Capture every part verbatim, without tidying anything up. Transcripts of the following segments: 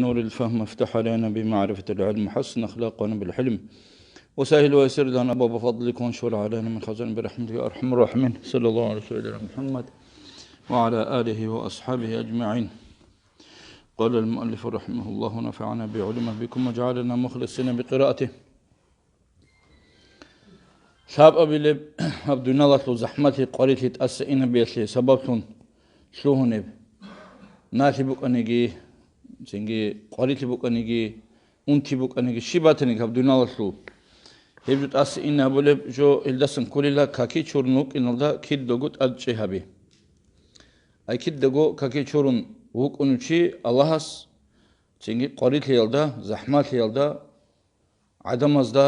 نور الفهم، افتح علينا بمعرفة العلم، حسن أخلاقنا بالحلم، وسهل ويسر لنا أبواب فضلك، وانشر علينا من خزائن برحمتك يا أرحم الراحمين. صلى الله على سيدنا محمد وعلى آله وأصحابه أجمعين. قال المؤلف رحمه الله: نفعنا بعلومه بكم وجعلنا مخلصين بقراءته. Лъабабилеб гьаб дуниялалъул захӀмалъи, къварилъи тӀаса инабиялъе сабаблъун лъугьунеб, налъи букӀаниги, цинги къварилъи букӀаниги, унти букӀаниги, щиб батаниги гьаб дуниялалъул. Гьеб жо тӀаса ин гьабулеб жо, илдасан кколила каки чурун вукӀиналда кидаго тӀадчӀи гьаби. Ай кидаго каки чурун вукӀунев чи Аллагьас, цинги къварилъиялда, захӀмалъиялда, гӀадамазда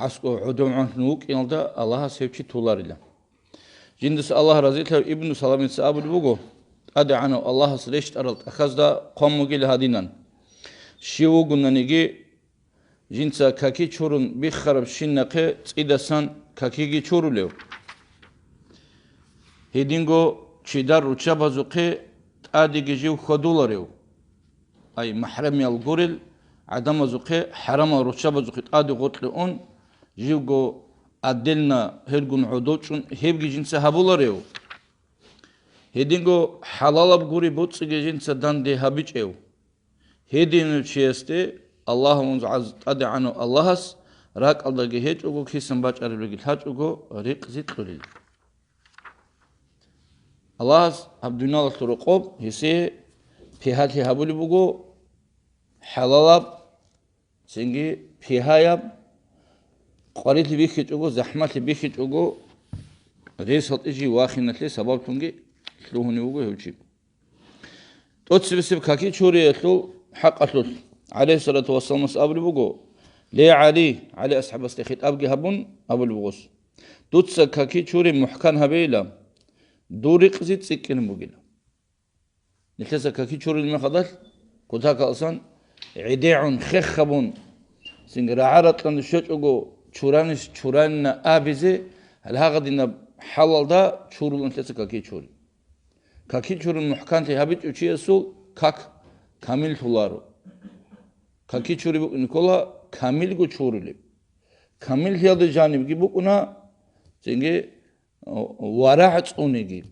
аскӀов гӀодов гӀанлъун вукӀиналда Аллагьас гьев чи толарила. Жиндаса Аллагь разилъав Ибну Саламица абулеб буго: ТӀадегӀанав Аллагьас рещтӀарал тӀахьазда хъван бугила гьадинан: щив вугонаниги, жинца каки чурун биххарабщинахъе цӀидасан какиги чурулев, гьединго чидар руччабазухъе тӀадеги жив хьвадуларев, ай, махӀрамиял гурел гӀадамазухъе хӀарамал руччабазухъе тӀаде гъоркье ун, живго отдельно гьелгун гӀодов чӀун гьебги жинца гьабуларев, гьединго хӀалалаб гури боцӀиги жинца данде гьабичӀев, гьединав чиясде Аллагьунз гӀаз-, ТӀадегӀанав Аллагьас ракӀалдаги гьечӀого, кисан бачӀарабги лъачӀого, ризкъи кьурила. Аллагьас гьаб дуниялалъул рокъоб гьесие пигьалъи гьабулеб буго, хӀалалаб, цинги пигьаяб, къварилъи бихьичӀого, захӀмалъи бихьичӀого, рес гьатӀи жив вахиналъе сабаблъунги лъугьунев вуго гьев чи. ТӀоцебесеб каки чуриялъул хӀакъалъулъ, гӀалайгьиссалату вассаламас абулеб буго: «Ле, ГӀали», ГӀали асхӀабасде хитӀабги гьабун, абулеб буго: «Дуца каки чури мухӀкан гьабейила, дур ризкъи цӀикӀкӀинаб бугила». Нилъеца каки чурил мехалдалъ, кутакаласан гӀедегӀун, хех гьабун, цинги рагӀа-ратӀлъан щвечӀого, чуранищ чурайилан абизе, гьале гьагъадинаб хӀалалда чурулаан нилъеца каки чури. Каки чурун мухӀканлъи гьабичӀев чиясул как камиллъуларо. Каки чури букӀине ккола камилго чурулеб. Камиллъиялда жанибги букӀуна, цинги варагӀ цӀуниги.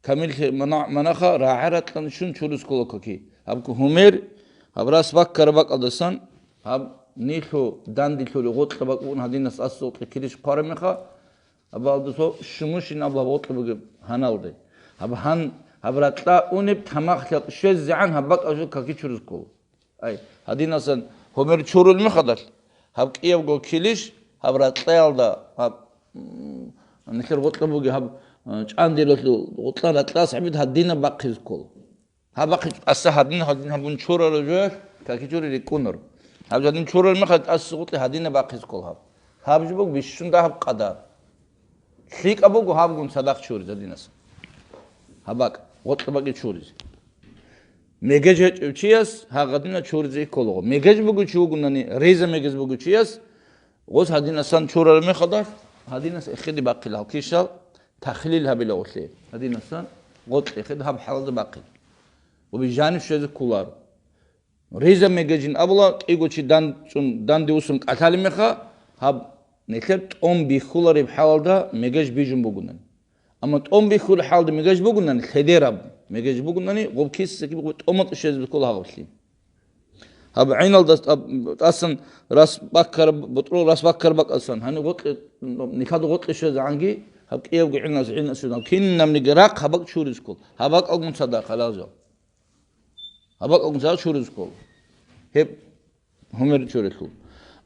Камиллъи мана-, манаха рагӀа-ратӀлъан щун чурис ккола каки. Гьаб гьумер, гьаб рас баккараб бакӀалдасан, гьаб нилъу данделъулеб гъоркьа бакӀ букӀун гьадинас ас гъоркье килищ хъвараб меха, гьаб гьалдасо щумушин аб гьаб гъоркьа бугеб гьаналде. Гьаб гьан, гьаб ракьа унеб тамахлъи щвезегӀан гьаб бакӀалъул каки чурис ккола. Ай, гьадинасан гьумер чурул мехалдалъ, гьаб кӀиябго килищ, гьаб ракьаялда, гьаб, м, нилъер гъоркьа бугеб гьаб, э, чӀандиралъул гъоркьа ракьа сахӀбит гьадинаб бахъизе ккола. Гьаб бахъи тӀаса гьадин, гьадин гьабун чурараб жоялъ, каки чури рикӀкӀунар. Гьаб гьадин чурар мехалъ тӀаса гъоркье гьадинаб бахъизе ккола гьаб. Гьаб жо буго бищун дагьаб къадар. ЛъикӀаб буго гьабгун цадахъ чуризе гьадинасан. Гьаб бакӀ, гъоркьа бакӀи чуризе. Мегеж гьечӀев чияс гьагъадина чуризе кколаго. Мегеж бугев чи вугунани, риза мегез бугев чияс, гъос гьадинасан чурараб мехалда, гьадинас эхеде бахъила гьал кишал, тахлил гьабила гъолъе. Гьадинасан гъоркье эхеде гьаб хӀалалда бахъила. Ва бижани щвезе кколаро. Риза мегежин абула, кӀиго чи дан-, чӀун данде усун кӀалъалеб меха, гьаб нилъер тӀом бихьулареб хӀалалда мегеж бижун бугунан. Амма тӀом бихьулеб хӀалалда мегеж бугунан, лъедераб мегеж бугунани, гъоб кисаки тӀомал тӀу щвезе бихьула гьаб гъоблъи. Гьаб гӀиналдас тӀаб-, тӀасан рас баккараб, бутӀрул рас баккараб бакӀасан, гьаниб гъоркье, нилъада гъоркье щвезегӀанги, гьаб кӀиябго гӀинас, гӀинас щвезегӀан, кинабниги рахъ гьаб бакӀ чуризе ккола, гьаб бакӀалгун цадахъ гьалазул. Гьаб бакӀалгун цадахъ чуризе ккола. Гьеб гьумер чурелъул.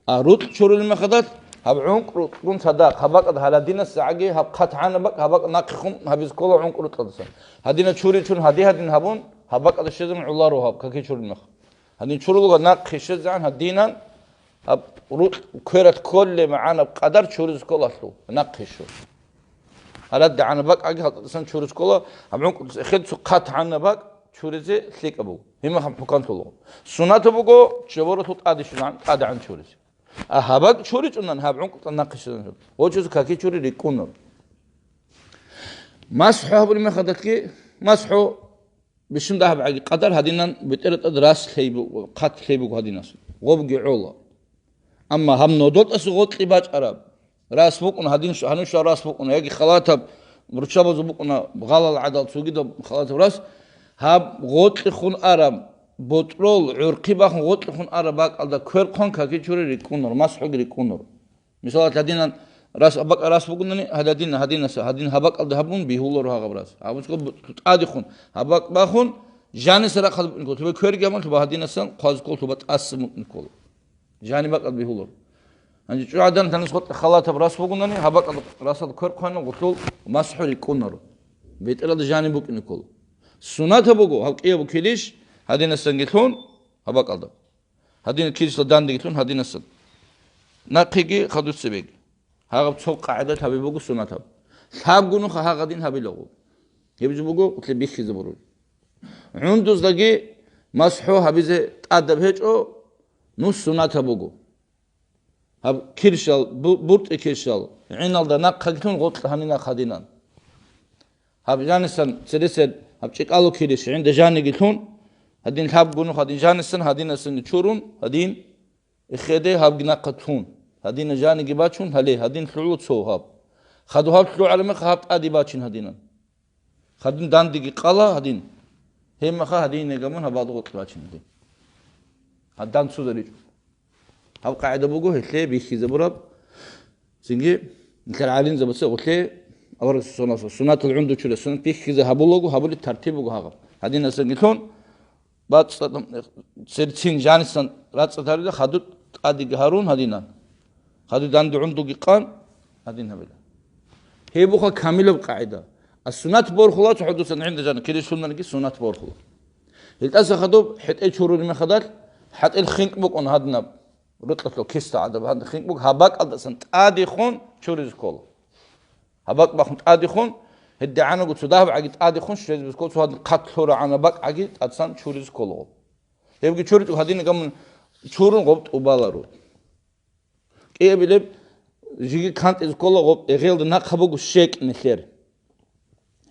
А рукь чурулеб мехалдалъ, гьаб гӀункӀ рукьгун цадахъ, гьаб бакӀад гьаладинас загӀаги гьаб хъат гьанаб бакӀ, гьаб бакӀ нахъехун гьабизе ккола гӀункӀ рукьалдасан. Гьадина чури чун гьади-гьадин гьабун, гьаб бакӀалда щвезабун гӀоларо гьаб каки чурулеб мех. Гьадин чурулга нахъе щвезегӀан гьадинан, гьаб рукь квералъ кколеб магӀанаб къадар чуризе кколалъул нахъе щун. ГьаладагӀанаб бакӀаги гьалдасан чуризе ккола, гьаб гӀункӀ эхед цо хъат гьанаб бакӀ чуризе лъикӀаб буго. Гьимахъ гьаб хӀукму лъугьун. Суннатаб буго, чеворослъул тӀаде щвезегӀан, тӀадегӀан чуризе. А гьаб бакӀ чури чӀунан, гьаб гӀункӀ нахъе щвезегӀан чуризе. Гъочузе каки чури рикӀкӀунар. МасхӀу гьабулеб мехалдалъги, масхӀу бищун дагьаб гӀаги къадар гьадинан бетӀералда рас лъей бу-, хъат лъей буго гьадинас. Гъобги гӀола. Амма гьаб нодолтӀаса гъоркье бачӀараб рас букӀун, гьадин ш-, гьанив щвараб рас букӀуна, яги халатаб руччабазул букӀуна гъалал гӀадал цогидаб халатаб рас, гьаб гъоркьехун араб, ботӀрол гӀурхъи бахун гъоркьехун араб бакӀалда квер хъван какичури рикӀкӀунар, масхӀуги рикӀкӀунар. Мисалалъ, гьадинан рас, абакӀа рас бугунани, гьадин, гьадинаса, гьадин гьабакӀалда гьабун бигьуларо гьагъаб рас. Гьаб цо бу-, тӀадехун гьабакӀ бахун, жаниса рахъалда букӀин ккола, лъуба кверги гьабун, лъуба гьадинасан хъваз ккола, лъуба тӀаса мукӀин ккола. Жани бакӀалда бигьуларо. Гьанже чӀужугӀадан танас гъоркье халатаб рас бугунани, гьабакӀалда расалда квер хъвана гъулъул масхӀу рикӀкӀунаро. БетӀералда жани букӀин ккола. Сунатаб буго, гьаб кӀияб килищ гьадинасанги лъун, гьабакӀалда. Гьадин килищал дандеги лъун гьадинасан. Нахъеги хадуб цебеги. Гьагъаб цо къагӀидат гьабиб буго сунатаб. Лъабго нуха гьагъадин гьабилаго. Гьеб жо буго, гъулъе бихьизе бору. ГӀундуздаги масхӀу гьабизе тӀадаб гьечӀо, нус сунатаб буго. Гьаб килищал, бу-, буртӀи килищал, гӀиналда нахъаги лъун гъоркьа гьанина хадинан. Гьаб жанисан цересел гьаб чӀикӀалу килищ гӀинда жаниги лъун, гьадин лъабго нух гьадин жанисан, гьадинасанги чурун, гьадин эхеде гьабги нахъа тун, гьадина жаниги бачун, гьале, гьадин лъугӀула цо гьаб. Хадуб гьаб лъугӀараб мехалъ гьаб тӀаде бачин гьадинан. Хадин дандеги къала гьадин. Гьеб мехалъ гьадин гьегамун гьаб гьадур гъоркь бачин гьадин. Гьадан цо заричӀо. Гьаб къагӀида буго гьелъе бихьизабураб. Цинги нилъер гӀалимзабаца гъулъе аварагасул суннатал гӀунду чула суннат бихьизе гьабулаго, гьабулеб тартиб буго гьагъаб. Гьадинасанги лъун, бацӀцӀад-, церцин жанисан рацӀцӀад гьарила, хадуб тӀадеги гьарун гьадинан. Хадуб данде гӀундуги къан гьадин гьабила. Гьеб буха камилаб къагӀида. А суннат борхула цо хӀудусан гӀинда жан килищ лъунаниги суннат борхула. ГьелтӀаса хадуб хӀетӀе чурулеб мехалъ, хӀатӀил хинкӀ букӀун гьадинаб. Рукьалъул киста гӀадаб гьанже хинкӀ буго, гьаб бакӀалдасан тӀадехун чуризе ккола. Гьаб бакӀ бахун тӀадехун, гьедигӀанаго цо дагьаб гӀаги тӀадехун щвезе ккола, цо гьадин хъат лъурагӀана бакӀ гӀаги тӀадсан чуризе ккола. Гьебги чуричӀого гьадин гамун чурун гъоб тӀубаларо. КӀиабилеб жиги кантӀизе ккола гъоб, эгъелда нахъа буго щекӀ нилъер.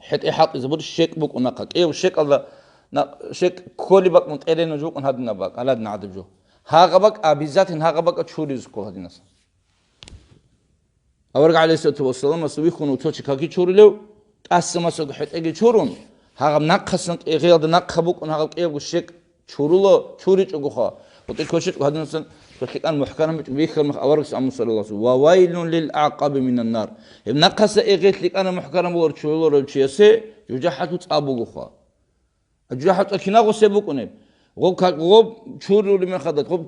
ХӀетӀе хӀалтӀизабур щекӀ букӀун нахъа. КӀияв щекӀалда на-, щекӀ кколеб бакӀ мун тӀеренав жо букӀун гьадинаб бакӀ, гьаладна гӀадаб жо. Гьагъа бакӀ, обязательно гьагъа бакӀа чуризе ккол гьадинасан. Авараг гӀалайгьиссалату вассаламас вихьун цо чи каки чурулев, тӀаса масаго хӀетӀеги чурун, гьагъаб нахъасан кӀегъиялда нахъа букӀун гьагъаб кӀиябго щекӀ чурула, чуричӀогоха. ГъутӀи кочечӀго гьадинасан цо лъикӀан мухӀканаб бичӀого бихьармах аварагас аммусараласу: «Ва вайлун лил агӀкъаби минан нар». Гьеб нахъаса эгъе лъикӀана мухӀканаб болар чуруларав чиясе жужахӀалъул цӀа бугоха. ЖужахӀалъул цӀа кинагъо се букӀунеб? Гъоб ка-, гъоб чурули мехадат, гъоб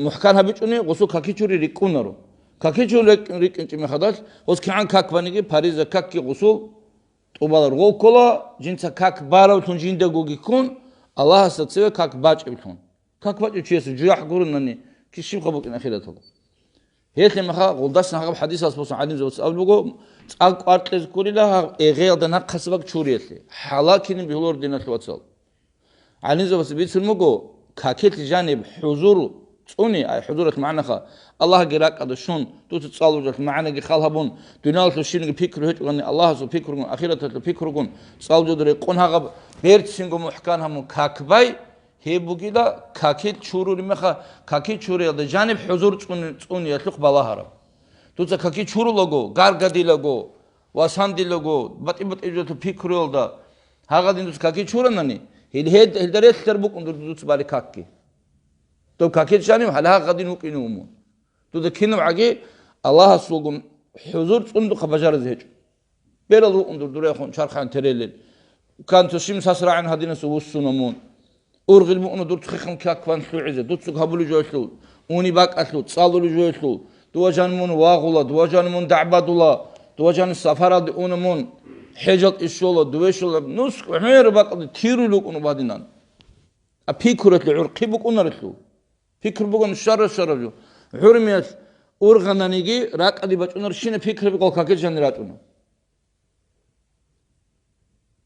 мухӀкан гьабичӀуни, гъусул каки чури рикӀкӀунаро. Каки чури рикӀ-, рикӀкӀинчӀи мехадат, гъос кигӀан как баниги, париза какги гъусул тӀубалар. Гъов ккола, жинца как баравлъун жиндагоги ккун, Аллагьасда цеве как бачӀеблъун. Как бачӀев чиясул жужахӀ гурунани, кис щибха букӀин ахираталда. Гьелъе маха гъулдасан гьагъаб хӀадисалъ босун гӀалимзабаца абулеб буго, цӀакъ кӀваркьез ккурила гьагъ эгъеялда нахъасабаг чуриялъе. ХӀалакине бегьулар диналъ вацал. ГӀалимзабаца бицун буго, какилъ жаниб хӀузур цӀуни, ай хӀузуралъ магӀнаха, Аллагьги ракӀада щун, дуца цӀалужалъ магӀнаги хал гьабун, дуниялалъул щинги пикру гьечӀогани, Аллагьасул пикругун, ахираталъул пикругун, цӀалужалда рекъон гьагъаб берцинго мухӀкан гьамун как бай, гьеб бугила, какил чурули меха, какил чуриялда жаниб хӀузур цӀуни-, цӀуниялъухъ балагьараб. Дуца каки чурулаго, гаргадилаго, васандилаго, батӀи-батӀи жолъу пикруялда, гьагъадин дуца каки чуранани, гьел гьед-, гьелда релълъар букӀун дур-, дуца бари какги. Доб какил жанив гьале гьагъадин вукӀине умун. Дуда кинав гӀаги Аллагьасулгун хӀузур цӀундухъа бажаразе гьечӀо. Берал рукъун дур дурехун чархъан терелел. Канцо щим сас рагӀин гьадинасул вуссуна мун. Ургъил муъна дур цохихъан как ван лъугӀизе, дуццуг гьабулев жоялъул, уни бакӀалъул, цӀалулев жоялъул, дува жан мун вагъула, дува жан мун дагӀбадула, дува жан сафаралде уна мун, хӀежалд ишола, дувешула, нуск гӀемер бакӀалде тирул рукӀун гьадинан. А пикрулъе гӀурхъи букӀунарелъул. Пикру буган шарра-шарра жо. ГӀурмиялъ ургъананиги ракӀаде бачӀунар щина пикру бикъал какил жани рачӀуна.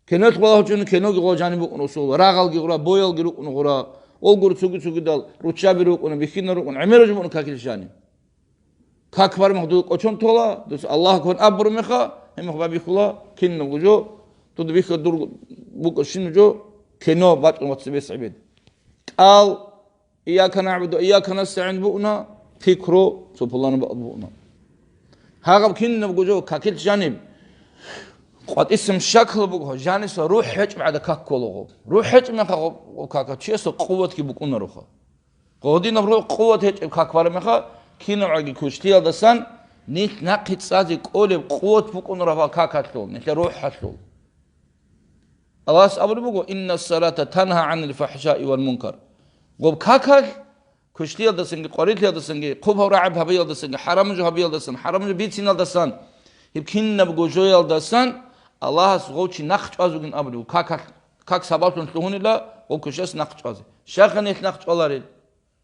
Кинолъ гъола гьучӀуна, киноги гъола жаниб букӀун усул, рагъалги гъура, боялги рукӀун гъура, олгур цуги-цугидал руччаби рукӀуна, бихьинал рукӀуна, гӀемераж букӀун какил жани. Как бармах дуда кӀочон тола, дус Аллагь кван абуру меха, гьемах бабихьула, кинабго жо, дуда бихьа дур букӀа щину жо, кино бачӀун ва цебес гӀебед. КӀал, «Ийяка нагӀбуду ва ийяка настагӀин» бугӀна, пикру, цо пуланаб бакӀ бугӀна. Гьагъаб кинабго жо какил жаниб къватӀисеб шакл буго, жаниса рухӀ гьечӀеб гӀада как кколаго. РухӀ гьечӀеб мехалъ гъоб, гъоб кака чиясда къуватги букӀунароха. Гъодинаб рухӀ къуват гьечӀеб как бараб мехалъ, кинабгӀаги квешлъиялдасан нилъ нахъе цӀазе кӀолеб къуват букӀунараб какалъул, нилъер рухӀалъул. Аллагьас абулеб буго: «Инна салата тангьа гӀанил фахӀшаи вал мункар». Гъоб какалъ, квешлъиялдасанги, къварилъиялдасанги, хъубав рагӀаб гьабиялдасанги, хӀарамаб жо гьабиялдасан, хӀарамаб жо бициналдасан, гьеб кинабго жоялдасан Аллагьас гъов чи нахъ чӀваз вугин абулеб, какалъ, как сабаблъун лъугьунила гъов квешлъиялдаса нахъ чӀвазе. Щайха нилъ нахъ чӀваларел?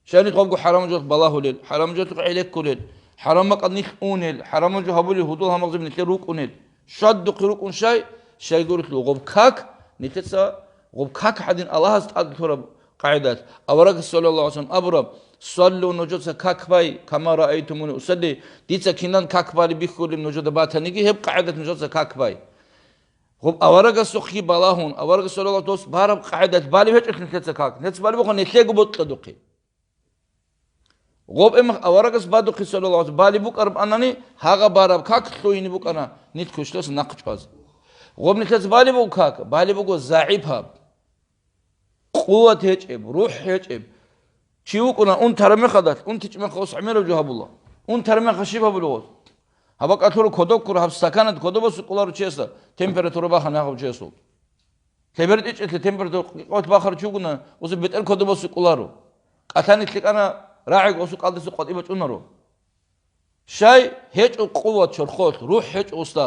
Щай нилъ гъобго хӀарамаб жоялъухъ балагьулел, хӀарамаб жоялъухъ гӀенеккулел, хӀарамаб бакӀалда нилъ унел, хӀарамаб жо гьабулел гьудул гьалмагъзаби нилъер рукӀунел? Щадухъе рукӀун щай? Щайгурелъул гъоб как, нилъеца гъоб как гьадин Аллагьас тӀад лъураб къагӀидалъ. Аварагас, саллаллагьу гӀалайгьи ва саллам, абураб: «Саллу, нужеца как бай, кама раайтумуни усалли», дица кинан как балеб бихьулеб нужеда батаниги, гьеб къагӀидалъ нужеца как бай. Гъоб аварагасухъги балагьун, аварагас, саллаллагьу гӀалайгьи ва саллам, дос бараб къагӀидалъ балеб гьечӀолъи нилъеца как, нилъеца балеб буго нилъего бокьадухъе. Гъоб эмах аварагас бадухъе, саллаллагьу гӀалайгьи ва саллам, балеб букӀараб анани, гьагъа бараб как лъугьине букӀана нилъ квешлъиялдаса нахъ чӀвазе. Гъоб нилъеца балеб буго как, балеб буго загӀипаб, къуват гьечӀеб, рухӀ гьечӀеб. Чи вукӀуна унтараб мехалдалъ, унтичӀеб мехалъ гъос гӀемераб жо гьабула. Унтараб мехалъ щиб гьабулеб гъос? Гьаб бакӀалъура кодоб ккура, гьаб стаканат кодобасукӀуларо чиясда температура бахана гьаб чиясул. Лъебер тӀичӀелъе температура къикъоялъ бахарав чи вугони, гъосул бетӀер кодобасукӀуларо. КӀалъани лъикӀана рагӀи, гъосул кӀалдиса къватӀи бачӀунаро. Щай? ГьечӀо къуват чорхолъ, рухӀ гьечӀо гъосда.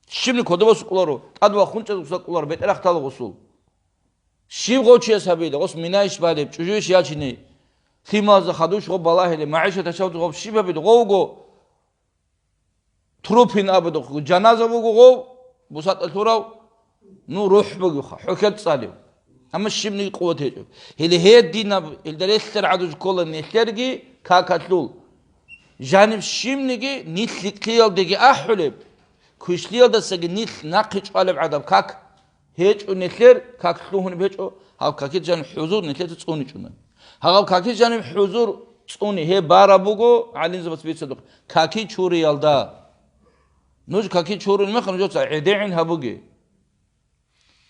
Щибни кодобасукӀуларо, тӀад вахун чӀезусакӀуларо, бетӀер ахтала гъосул. Щиб гъов чияс гьабила, гъос минайищ балеб, чӀужуйищ ячине, лъималазда хадуш гъоб балагьилеб, магӀишат гьачав гъоб щиб гьабила, гъовго трупин абадухъ, жаназа буго гъов, бусатӀа лъурав, ну, рухӀ бугеха, хӀухьел цӀалев. Амма щибниги къуват гьечӀо. Гьеле гьединаб, гьелда релълъараб гӀадуж ккола нилъерги какалъул. Жаниб щибниги нилъ лъикӀлъиялдеги ахӀулеб, квешлъиялдасаги нилъ нахъе чӀвалеб гӀадаб как гьечӀо нилъер, как лъугьунеб гьечӀо, гьаб какил жаниб хӀузур нилъеца цӀуничӀони. Гьаб какил жаниб хӀузур цӀуни гьеб бараб буго гӀалимзабаз бицадухъ, каки чуриялда. Нуж каки чурулеб мехалъ нужеца гӀедегӀин гьабуге.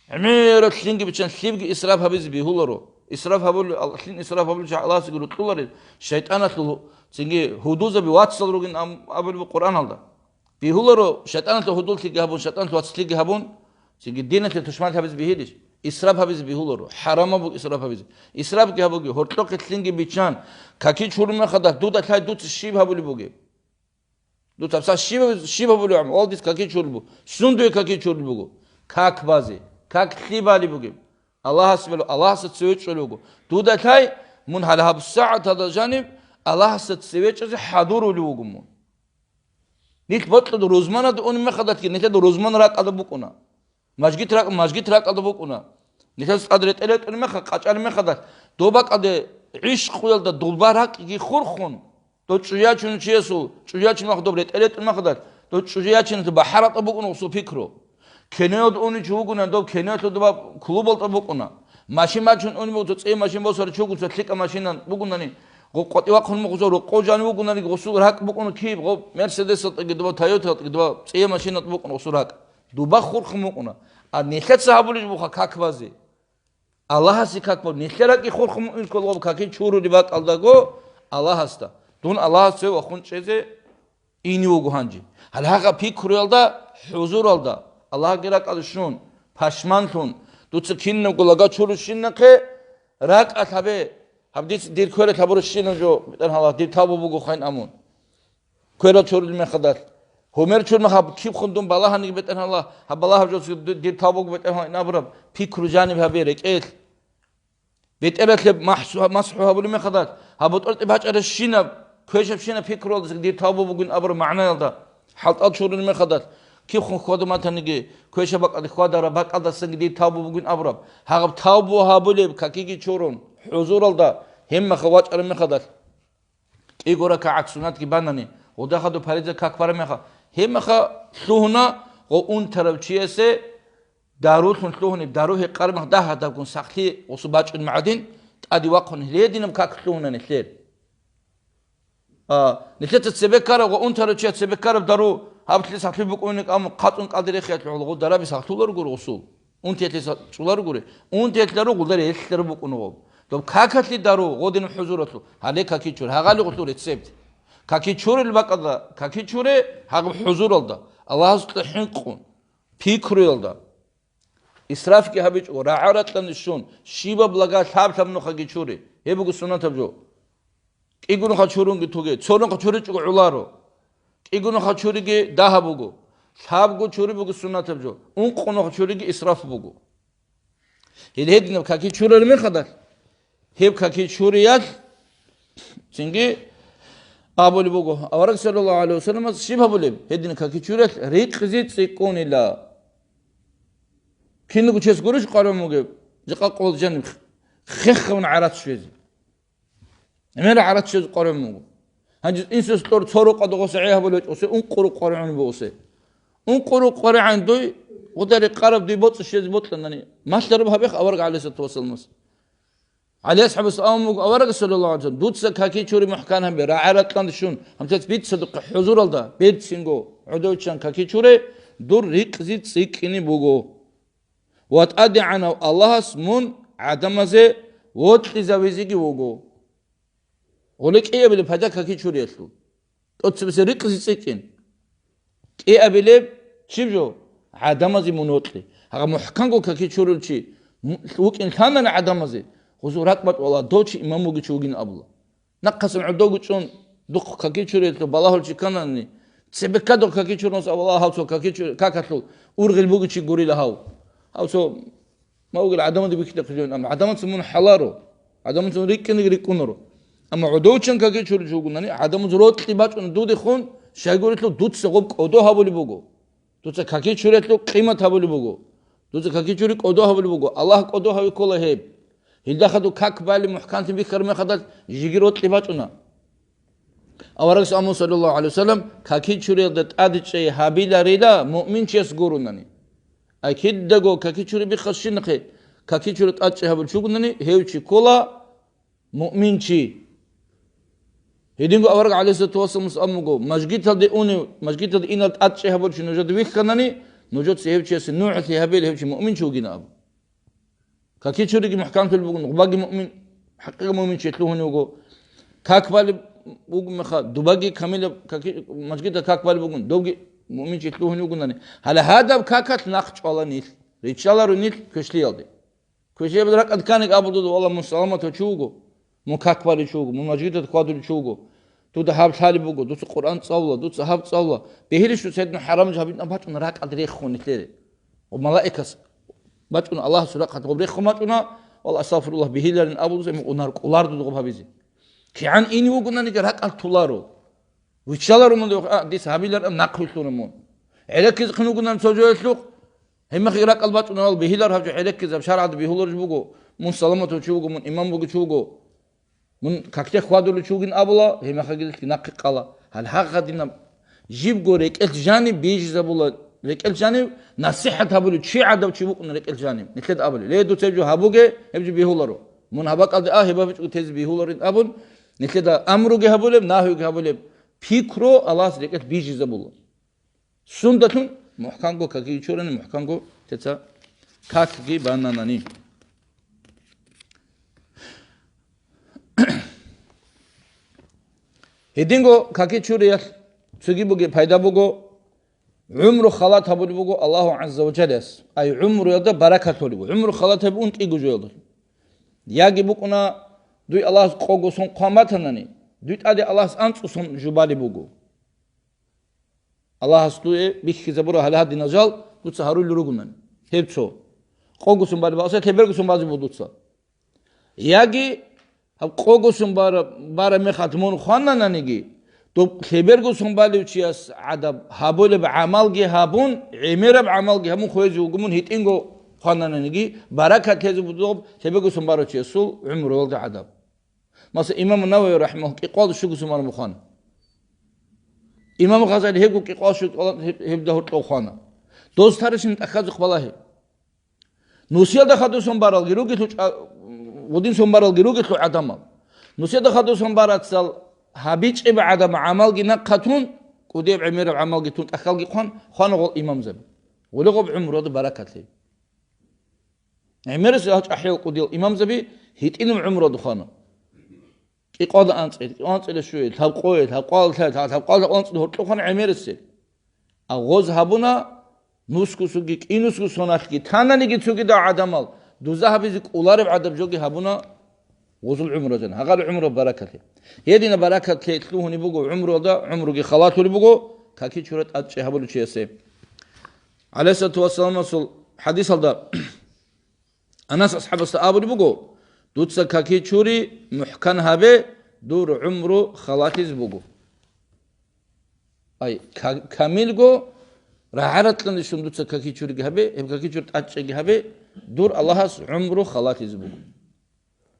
ГӀемераб лъинги биччан лъибги исраф гьабизе бегьуларо. Исраф гьабулев, ал-, лъин исраф гьабулев чи Аллагьасеги рокьуларел, шайтӀаналъул цинги гьудулзаби вацал ругин ам-, абулеб Къуръаналда. Бегьуларо, шайтӀаналъул гьудуллъиги гьабун, шайтӀаналъул вацлъиги гьабун, цинги диналъе тушман гьабизе бегьилищ? Исраф гьабизе бегьуларо, хӀарамаб буго исраф гьабизе. Исрафги гьабуге, гьоркьохъе лъинги биччан, каки чурулеб мехалда дуда лъай дуца щиб гьабулеб бугеб? Дуца гьабсагӀат щиб, щиб гьабулеб гӀамал? Гьал дица каки чурулеб буго. Сун дуе каки чурулеб буго? Как базе, как лъи балеб бугеб? Аллагьас бело, Аллагьасда цеве чӀолев вуго. Дуда лъай, мун гьале гьабсагӀаталда жаниб Аллагьасда цеве чӀезе хӀадурулев вуго мун. Нилъ бокьуда рузманалде унеб мехалдалъги, нилъеда рузман ракӀалда букӀуна. Мажгит ракӀ-, мажгит ракӀалда букӀуна. Нилъеца тӀад ретӀел ретӀунеб мехалъ, къачӀараб мехалдалъ, доб бакӀалде гӀишкъуялда дулба ракӀги хурхун, дов чӀужу ячунев чиясул, чӀужу ячунеб мехалъ доб ретӀел ретӀунеб мехалдалъ, дов чӀужу ячинелъул бахӀаратӀа букӀуна гъосул пикру. Киноялда унев чи вугони, дов киноялъул доба клубалда букӀуна. Машин бачун унеб буго, цо цӀей машин босарав чи вуго, цо лъикӀаб машина бугонани, гъо-, къватӀи вахъун мухъ гъосул рокъов жанив вугонаниги, гъосул ракӀ букӀуна киб, гъо, Мерседесалдаги доба, Тойоталдаги доба, цӀей машиналда букӀуна гъосул ракӀ. Дуба хурхун букӀуна. А нилъеца гьабулеб буха как базе. Аллагьасе как бо, нилъер ракӀи хурхун муъмин ккола гъоб каки чурулеб бакӀалдаго Аллагьасда. Дун Аллагьас цеве вахун чӀезе ине вуго гьанже. Гьале гьагъа пикруялда, хӀузуралда, Аллагьги ракӀалде щун, пашманлъун, дуца кинабго лага чурущинахъе ракӀалъ гьабе, гьаб диц-, дир квералъ гьабурущинаб жо, БетӀергьан Аллагь, дир тавбу буго хъван амун. Кверал чурулеб мехалдалъ. Гьумер чурма гьаб киб хун дун балагьаниги, БетӀергьан Аллагь, гьаб балагьаб жо дир тавбу буго, БетӀергьан Аллагь, ин абураб пикру жаниб гьабе рекӀелъ. БетӀералъе махсу-, масхӀу гьабулеб мехалдалъ, гьаб бутӀрутӀи бачӀаращинаб, квешабщинаб пикруялдаса дир тавбу бугин абураб магӀнаялда, хӀалтӀал чурулеб мехалдалъ, киб хун хьвадун батаниги, квешаб бакӀалде хьвадараб бакӀалдасанги дир тавбу бугин абураб, гьагъаб тавбу гьабулеб какиги чурун, хӀузуралда, гьеб мехалъ вачӀараб мехалдалъ, кӀиго ракагӀат суннатги банани, гъудахъа доб париза как бараб мехалъ, гьеб мехалъ лъугьуна гъо унтарав чиясе, Дарулъун лъугьунеб, дару гьекъараб мех дагь гьадабгун сахлъи гъусу бачӀун магӀадин, тӀаде вахъун гьединаб как лъугьуна нилъер. А, нилъеца цебе ккараб ва унтарав чияс цебе ккараб дару гьаб лъи сахлъи букӀунин, амма хъацӀун кӀалдирехиялъе гъолгъу дараби сахлъуларгури гъусул. Унтиялъе са-, чӀуларгури, унтиялъ дару гъулдари гьелъ дару букӀун гъоб. Доб какалъе дару гъодинаб хӀузуралъу, гьале какичур, гьагъали гъулъул рецепт. Какичурил бакӀалда, какичуре гьагъаб хӀузуралда, Аллагьасукьа хӀинкъун, пикруялда. Исрафги гьабичӀого, рагӀа-ракьанде щун, щибаб лага лъаб-лъаб нухаги чури. Гьеб буго суннатаб жо. КӀигунха чурунги туге, цо нуха чуричӀого гӀоларо. КӀигунха чуриги дагьаб буго. Лъабго чури буго суннатаб жо. Ункъо нуха чуриги исраф буго. Гьел гьединаб каки чурараб мехалда, гьеб каки чуриялъ цинги абулеб буго, авараг саллаллагьу гӀалайгьи вассаламас щиб гьабулеб? Гьедин каки чуриялъ рикъзи цӀикӀкӀунила. Киналго чияс гурищ къваригӀун бугеб, жакъа къоялда жаниб хехавун гӀарац щвезе? ГӀемер гӀарац щвезе къваригӀун буго. Гьанже инсуялъ кьор цо рукъа догъоса гӀе гьабулев гьечӀосе, ункъо рукъ къваригӀун бугосе. Ункъо рукъ къваригӀун дуй, гъудари къараб дуй боцӀи щвезе бокьанани, малъараб гьабех авараг гӀалайгьиссалату вассаламас. ГӀали асхӀабас абун буго аварагас, саллаллагьу гӀалайгьи вассалам, дуца каки чури мухӀкан гьабе, рагӀа-ракьанде щун, гьанцӀац бицадухъе хӀузуралда, берцинго гӀодов чан каки чуре, дур рикъзи цӀикӀкӀине буго. Ва ТӀадегӀанав Аллагьас мун гӀадамазе вокьизавизеги вуго. Гъуле кӀиабилеб пайда каки чуриялъул. ТӀоцебесеб рикъзи цӀикӀкӀин. КӀиабилеб чиб жо? ГӀадамазе мун вокьи. Гьагъа мухӀканго каки чурул чи м-, вукӀин лъанани гӀадамазе, гъузул ракӀбатӀ вала, дов чи имам вугев чи вугин абула. Нахъасан гӀодовго чӀун, духъ каки чуриялъул балагьул чи кканани, цебеккадухъ каки чурунас абула, гьав цо каки чури-, какалъул ургъел бугев чи гурила гьав. Гьав цо Ма вугел гӀадамазда бихьидахъе жо, амма гӀадамаца мун хӀаларо, гӀадамаца мун рикӀкӀинеги рикӀкӀунаро. Амма гӀодов чан каки чуричи вугунани, гӀадамаз рокьи бачӀуна дудехун, щайгурелъул дуца гъоб кӀодо гьабулеб буго. Дуца каки чурелъул къимат гьабулеб буго. Дуца каки чури кӀодо гьабулеб буго. Аллагь кӀодо гьави ккола гьеб. Гьелда хадуб как балеб мухӀканлъи бихьараб мехалдалъ жеги рокьи бачӀуна. Аварагас амун, саллаллагьу гӀалайгьи вассалам, каки чуриялда тӀадчӀей гьабиларила муъминчияс гурунани. Ай кидаго каки чури биххасщинахъе, каки чури тӀадчӀей гьабулев чи вугунани, гьев чи ккола муъминчи. Гьединго авараг гӀалайгьиссалату вассаламас абун буго, мажгиталде унев, мажгиталде инал тӀадчӀей гьабулев чи нужеда вихьанани, нужеца гьев чиясе нугӀлъи гьабейила гьев чи муъминчи вугин абу. Каки чуриги мухӀканлъулеб бугин, гъубаги муъмин, хӀакъикъа муъминчи лъугьунев вуго. Как балеб бугун меха, дубаги камилаб каки-, мажгида как балеб бугун, добги муъминчи лъугьунев вугунани. Гьале гьадаб какалъ нахъ чӀвала нилъ, риччаларо нилъ квешлъиялде. Квешлъияб ракӀад кканиг абу дуда, валла, мун саламатав чи вуго. Мун как балев чи вуго, мун мажгиталда хьвадулев чи вуго. Дуда гьаб лъалеб буго, дуца Къуръан цӀалула, дуца гьаб цӀалула. Бегьилищ дуца гьедин хӀарамаб жо гьабитӀун бачӀун ракӀалде рехун нилъере. Ва малаикас бачӀун Аллагьасул рахъалъ гъоб рехун бачӀуна, валла, астагъфируллагь бегьиларин абулза, унар кӀолар дуда гъоб гьабизе. КигӀан ин вугонаниги ракӀалъ туларо. Виччаларо мун, а, дис гьабилараб нахъвилълъуна мун. ГӀереккизе хъин вугунан цо жоялъухъ, гьебмехги ракӀал бачӀунавал бегьилар гьаб жо гӀереккизаб шаргӀалда бегьуларищ буго, мун саламатав чи вуго, мун имам вугев чи вуго. Мун какде хьвадулев чи вугин абула, гьебмехалги гьелъги нахъе ккала. Гьале гьагъа динаб жибго рекӀелъ жаниб бижизабула, рекӀелъ жанив насихӀат гьабулев чи гӀадав чи вукӀун рекӀелъ жанив. Нилъеда абулеб, ле, дуца гьеб жо гьабуге, гьеб жо бегьуларо. Мун гьаб бакӀалде а, гьеб бакӀалде тезе бегьуларин абун, нилъеда амруги гьабулеб, нагьуги гьабулеб пикру Аллагьас рекӀелъ бижизабула. Сундалъун мухӀканго каки чурани, мухӀканго теца какги бананани. Гьединго каки чуриялъ цоги бугеб пайда буго, гӀумру халат гьабулеб буго Аллагьу гӀазза ва жаллас, ай гӀумруялда баракат гьолеб буго. ГӀумру халат гьабун кӀиго жоялда. Яги букӀуна, дуй Аллагьас къого сон хъван батанани, дуй тӀаде Аллагьас анцӀго сон жубалеб буго. Аллагьас дуе бихьизабура гьале гьадинал жал дуца гьарулел ругунани. Гьеб цо. Къогосун балеб бакӀаса лъебергосун базе буго дуца. Яги гьаб къогосун бара-, бараб мехалъ мун хванананиги, доб лъебергосун балев чияс гӀадаб гьабулеб гӀамалги гьабун, гӀемераб гӀамалги гьабун хвезе вуго мун гьитӀинго хванананиги, баракат лъезе буго доб лъебергосун барав чиясул гӀумруялда гӀадаб. Масала, имам Навави рахӀимагьуллагь кӀикъоялда щуго сон бараб хвана. Имам Гъазали гьебго кӀикъоялда щуго гьеб-, гьебда гьоркьоб хвана. Доз тарищин тӀахьазухъ балагье. Нусиялда хадусан баралги ругелъул чӀа-, гъудинсан баралги ругелъул гӀадамал. Нусиялда хадусан барацал гьабичӀеб гӀадамал гӀамалги нахъатун, кӀудияб гӀемераб гӀамалги тун, тӀахьалги хъван, хвана гъол имамзаби. Гъуле гъоб гӀумруялда баракат лъей. ГӀемерас гьал чӀахӀиял кӀудиял имамзаби гьитӀинаб гӀумруялда хвана. КӀикъвалда анцӀила, кӀикъвалда анцӀила щуе, лъабкъое, лъабкъоялда лъай, лъабкъоялда анцӀила гьоркьохъан гӀемерасел. А гъоз гьабуна, нусгусуги, кӀинусгу соналъги, тананиги цогидал гӀадамал, дуза гьабизе кӀолареб гӀадаб жоги гьабуна гъозул гӀумруялъ, гьагъал гӀумру баракат лъе. Гьедина баракат лъе лъугьунеб буго гӀумруялда, гӀумруги халалъулеб буго, какичура тӀадчӀи гьабулев чиясе. ГӀалайгьиссалату вассаламасул хӀадисалда Анас асхӀабасда абулеб буго: «Дуца какичури мухӀкан гьабе, дур гӀумру халалъизе буго». Ай, ка-, камилго рагӀа-ракьанде щун дуца какичуриги гьабе, гьеб какичури тӀадчӀиги гьабе, дур Аллагьас гӀумру халалъизе буго.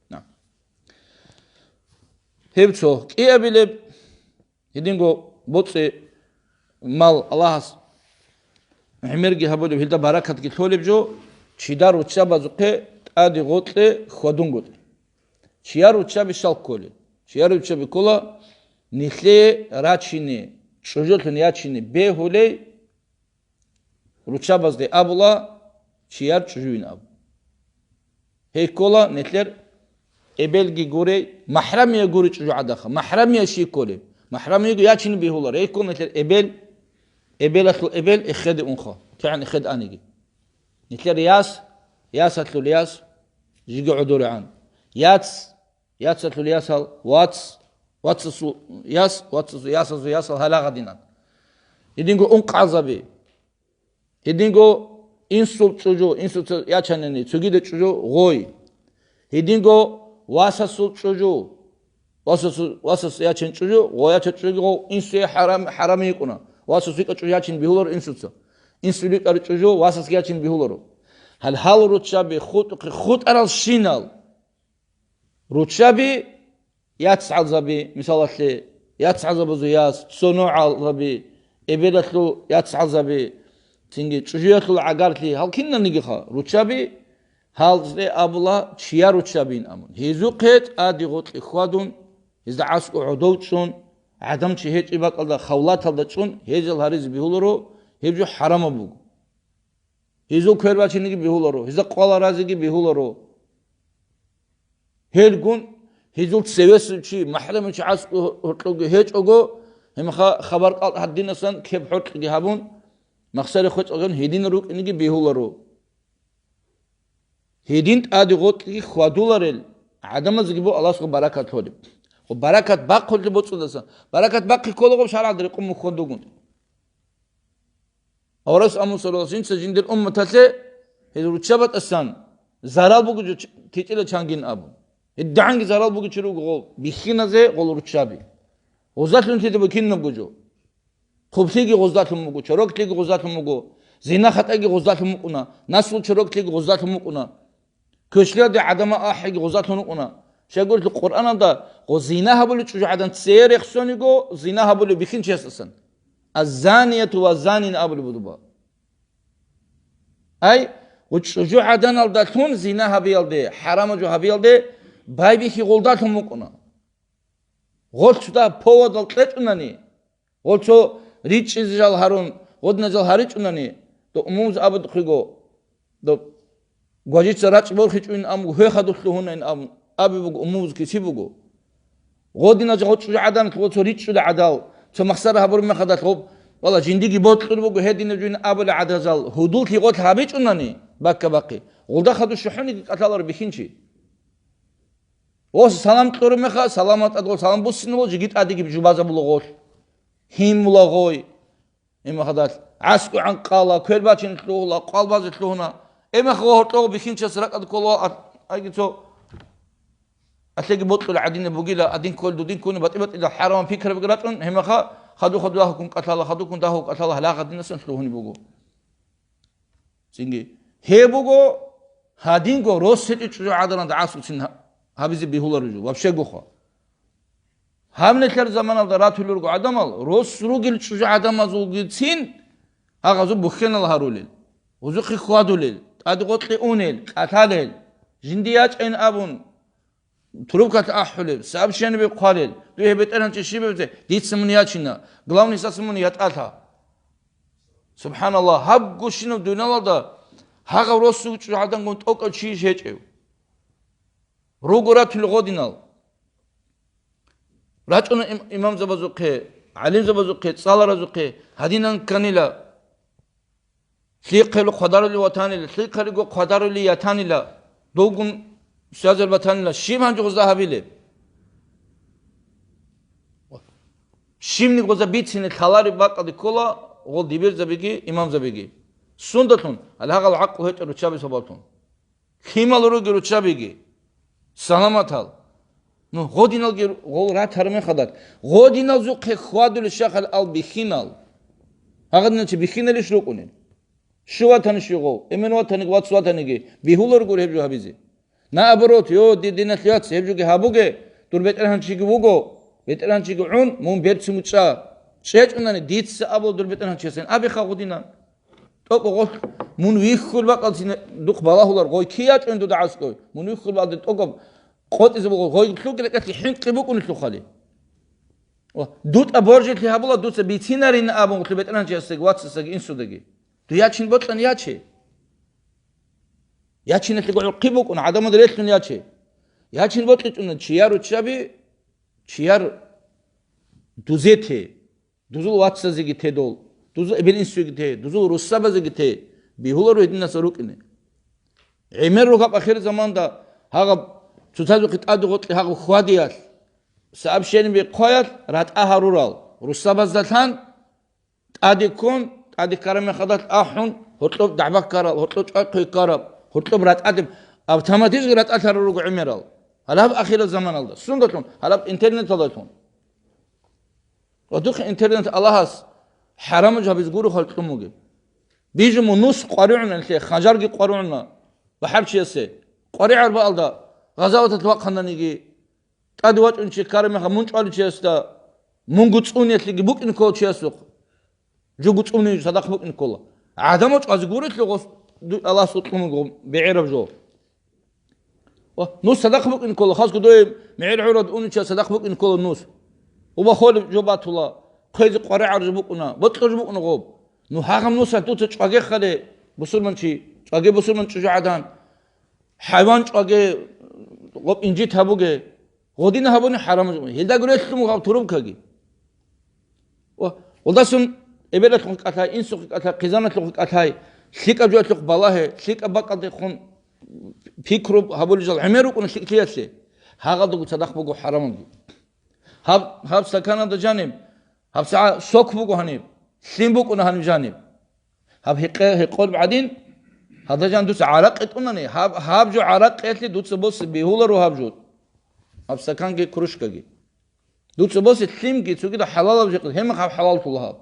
На. Гьеб цо кӀиабилеб. Гьединго боцӀи мал Аллагьас гӀемерги гьабулеб, гьелда баракатги лъолеб жо, чияр руччабазухъе тӀаде гъоркье хьвадунгутӀи. Чияр руччаби щал кколел? Чияр руччаби ккола, нилъее рачине, чӀужулъун ячине бегьулей, руччабазде абула, чияр чӀужуйин абу. Гьей ккола нилъер эбелги гурей, махӀрамия гурей чӀужугӀадаха. МахӀрамия щий кколеб? МахӀрамияго ячине бегьуларо. Гьей ккола нилъер эбел, эбелалъул эбел эхеде унха, кигӀан эхеде аниги. Нилъер яс, ясалъул яс, жиги гӀодорегӀан. Яц, яцалъул ясал, вац, вацасул яс, вацасул ясазул ясал гьалагъадинан. Гьединго ункъазаби. Гьединго инсул чӀужу, инсуца ячанани, цогида чӀужу гъой. Гьединго васасул чӀужу, васасул, васас ячин чӀужу, гъой яча чӀужуги гъов инсуе хӀарам, хӀарам йикӀуна. Васас витӀа чӀужу ячин бигьуларо инсуца. Инсу витӀари чӀужу васасги ячин бигьуларо. Гьал, гьал руччаби хутӀухъе хутӀарал щинал. Руччаби яцгӀалзаби, мисалалъе, яцгӀалзабазул яс, цо нугӀалзаби, эбелалъул яцгӀалзаби, цинги чӀужуялъул гӀагарлъи, гьал кинанигиха, руччаби, гьалде абула чияр руччабин абун. Гьезухъе тӀаде гъоркье хьвадун, гьезда аскӀов гӀодов чӀун, гӀадамал чи гьечӀеб бакӀалда хавлаталда чӀун, гьезал гьаризе бегьуларо, гьеб жо хӀарамаб буго. Гьезул квер бачиниги бегьуларо, гьезда къвала разиги бегьуларо. Гьелгун гьезул цевесев чи, махӀрамив чи аскӀов гьоркьовги гьечӀого, гьебмехалъ хабар-кӀал гьадинасан ккеб гьоркьги гьабун, махсаре хвечӀалган гьедин рукӀиниги бегьуларо. Гьедин тӀаде гъоркьги хьвадуларел гӀадамазеги буго Аллагьасул баракат лъолеб. Гъо баракат бахъулеб боцӀудасан. Баракат бахъи кколаго шаргӀалда рекъон мухьон дугун. Аварагас амун, саллаллагьу гӀалайгьи ва саллам, жинца жиндир умматалъе гьел руччабатӀасан зарал бугеб жо ч-, течӀила чангин абун. ГьедигӀанги зарал бугев чи руго гъов бихьиназе гъол руччаби. Гъозалъун лъида бугеб кинабго жо. Хъублъиги гъоздалъун буго, чороклъиги гъоздалъун буго, зина-хатӀаги гъоздалъун букӀуна, наслу чороклъиги гъоздалъун букӀуна. Квешлъиялде гӀадамал ахӀиги гъозалъун рукӀуна. Щайгурелъул Къуръаналда гъо зина гьабулев чӀужугӀадан цее рехсониго зина гьабулев бихьинчиясдасан. Аззанияту ваззанин абулеб буго. Ай, гъо чӀужугӀаданалдалъун зина гьабиялде, хӀарамаб жо гьабиялде байбихьи гъолдалъун букӀуна. Гъолъ цо поводал кьечӀунани, гъолъ цо ричӀчӀизе жал гьарун, гъодинал жал гьаричӀунани, дов умумуз абулухъего, дов гважица рачӀ борхичӀуин абун, гьве хадур лъугьунайин абун, абе буго, умумуз киси буго. Гъодинал жал гъо чӀужугӀадан гъо цо ричӀчӀуда гӀадал, цо махсара гьабураб мехалдалъ гъоб, вала, жиндиги бокьулеб буго гьединаб жугьин абулел гӀадазал, гьудуллъи гъолъ гьабичӀунани, бакка-бахъи, гъолда хадур щухӀуниги кӀалъаларо бихьинчи. Ос салам кьураб мехалъ, саламал тӀадгъо салам буссинабула, жеги тӀадеги жубазабула гъолъ. Гьимула гъой. Имахадалъ гӀаскӀу гӀанкъала, квер бачин лъугьула, къвалбазе лъугьуна. Имах гъо гьоркьогъо бихьинчас ракӀад ккола, а-, аги цо алъеги бокьула гӀадинаб бугила, адин ккол дудин ккуни батӀи-батӀила хӀарамал пикрабги рачӀун, гьимаха хаду-хаду дагьуккун кӀалъала, хадуккун дагьу кӀалъала гьалагъадинасан лъугьуни буго. Цинги. Гьеб буго, гьадинго рос гьечӀеб чӀужугӀаданалда гӀасуцин гьа-, гьабизе бегьулареб жо, вообще гуха. Гьаб нилъер заманалда ратулел руго гӀадамал, рос ругел чӀужугӀадамазулгицин гьагъазул бухьенал гьарулел, гьезухъе хьвадулел, тӀаде гъоркье унел, кӀалъалел, жинди ячӀайин абун, трубкалъ ахӀулеб, сообщение хъвалел, дуе гьеб бетӀергьанчи щиб гьеб? Дица мун ячина, главный сас мун ятӀалъа. Субханаллагь, гьаб гущинаб дуниялалда гьагъав росу чӀужугӀадангун тӀокӀав чийищ гьечӀев? Руго ратулел гъодинал. РачӀуна им-, имамзабазухъе, гӀалимзабазухъе, цӀаларазухъе, гьадинан кканила. Лъихъело хъвадарулев ватанила, лъихъалиго хъвадарулей ятанила, довгун связал батанила, щиб гьанже гъоза гьабилеб? Щибниги гъоза бицине лъалареб бакӀалде ккола гъол дибирзабиги имамзабиги. Сундалъун? Гьал гьагъал гӀакълу гьечӀел руччаби сабаблъун. Лъимал руги руччабиги, саламатал. Ну, гъодиналги гъол ратараб мехалда, гъодиналзухъе хьвадулел щахал ал бихьинал. Гьагъадиналчи бихьиналищ рукӀунел? Щив ватани щив гъов, эмен ватаниги вац ватаниги бигьуларгур гьеб жо гьабизе. Наоборот, йо, ди-, диналъ яц, гьеб жоги гьабуге, дур бетӀергьанчиги вуго, бетӀергьанчиги гӀун, мун берцин вучӀа. ЧӀечӀунани дица абула дур бетӀергьанчиясен, абиха гъудинан. ТӀокӀо гъолъ мун вихьул бакӀалцин духъ балагьулар, гъой кий ячӀун дуда гӀаскӀой? Мун вихьул бакӀалде тӀокӀаб къотӀизе буго, гъой лъугӀ рекӀелъе хӀинкъи букӀунелъухъали. Ва дутӀа боржелъи гьабула дуца бицинарин абун гъолъ бетӀергьанчиясдаги, вацасдаги, инсудаги. Дуе ячин бокьани яче. Ячиналъего гӀурхъи букӀун, гӀадамал релълъун яче. Ячин бокьичӀуна чияр руччаби, чияр дузе те, дузул вацазеги те дол, дузул эбел-инсуеги те, дузул руссабазеги те, бигьуларо гьединаса рукӀине. ГӀемер ругаб ахирзаманда гьагъаб цоцазухъе тӀаде гъоркье гьагъаб хьвадиялъ, сообщение бихъаялъ ратӀа гьарурал, руссабаздалъан, ТӀаде ккун, тӀаде ккараб мехалдалъ ахӀун, гьоркьоб дагӀба ккарал, гьоркьоб чӀвай хъвей ккараб, гьоркьоб ратӀаде, автоматически ратӀалъарал руго гӀемерал. Гьалаб ахираб заманалда. Сундалъун? Гьалаб интернеталдалъун. Ва духъе интернет Аллагьас хӀараму жабиз гуро халкьун бугеб. Бижу мун нус къваригӀуналъе, ханжарги къваригӀуна бахӀарчиясе. КъваригӀар баалда, гъазаваталъ вахъананиги, ТӀаде вачӀун чи ккараб мехалъ мун чӀвалев чиясда, мунго цӀуниялъеги букӀин ккола чиясухъ. Жого цӀуни садахъ букӀин ккола. ГӀадамал чӀвазе гурелъул гъос ду-, Аллагьас вукьун вуго бегӀераб жо. Ва нус садахъ букӀин ккола, хасго дое мегӀер гӀурад унев чияс садахъ букӀин ккола нус. Уба холеб жо батула, хъвезе къваригӀар жо букӀуна, бокьор жо букӀуна гъоб. Ну гьагъаб нусалъ дуца чӀвагехъали, бусурманчи, чӀваге бусурман чӀужугӀадан. ХӀайван чӀваге, гъоб инжит гьабуге, гъодина гьабуни хӀарам жо. Гьелдаго релълъун гьаб турубкаги. Ва гъолдасун эбелалъухъ кӀалъай, инсухъ кӀалъай, хъизаналъухъ кӀалъай, лъикӀаб жоялъухъ балагье, лъикӀаб бакӀалдехун пикру гьабулел жал гӀемер рукӀуна лъикӀлъиялъе. Гьагъалдаго цадахъ буго хӀарамалги. Гьаб, гьаб стаканалда жаниб, гьаб сагӀа сок буго гьаниб, лъим букӀуна гьаниб жаниб. Гьаб гьекъе-, гьекъолеб гӀадин, гьадажан дуца гӀаракъи тӀунани, гьаб, гьаб жо гӀаракъиялъе дуца босе бегьуларо гьаб жо. Гьаб стаканги кружкаги. Дуца босе лъимги цогидал хӀалалаб жо, гьеб мехалъ гьаб хӀалаллъула гьаб.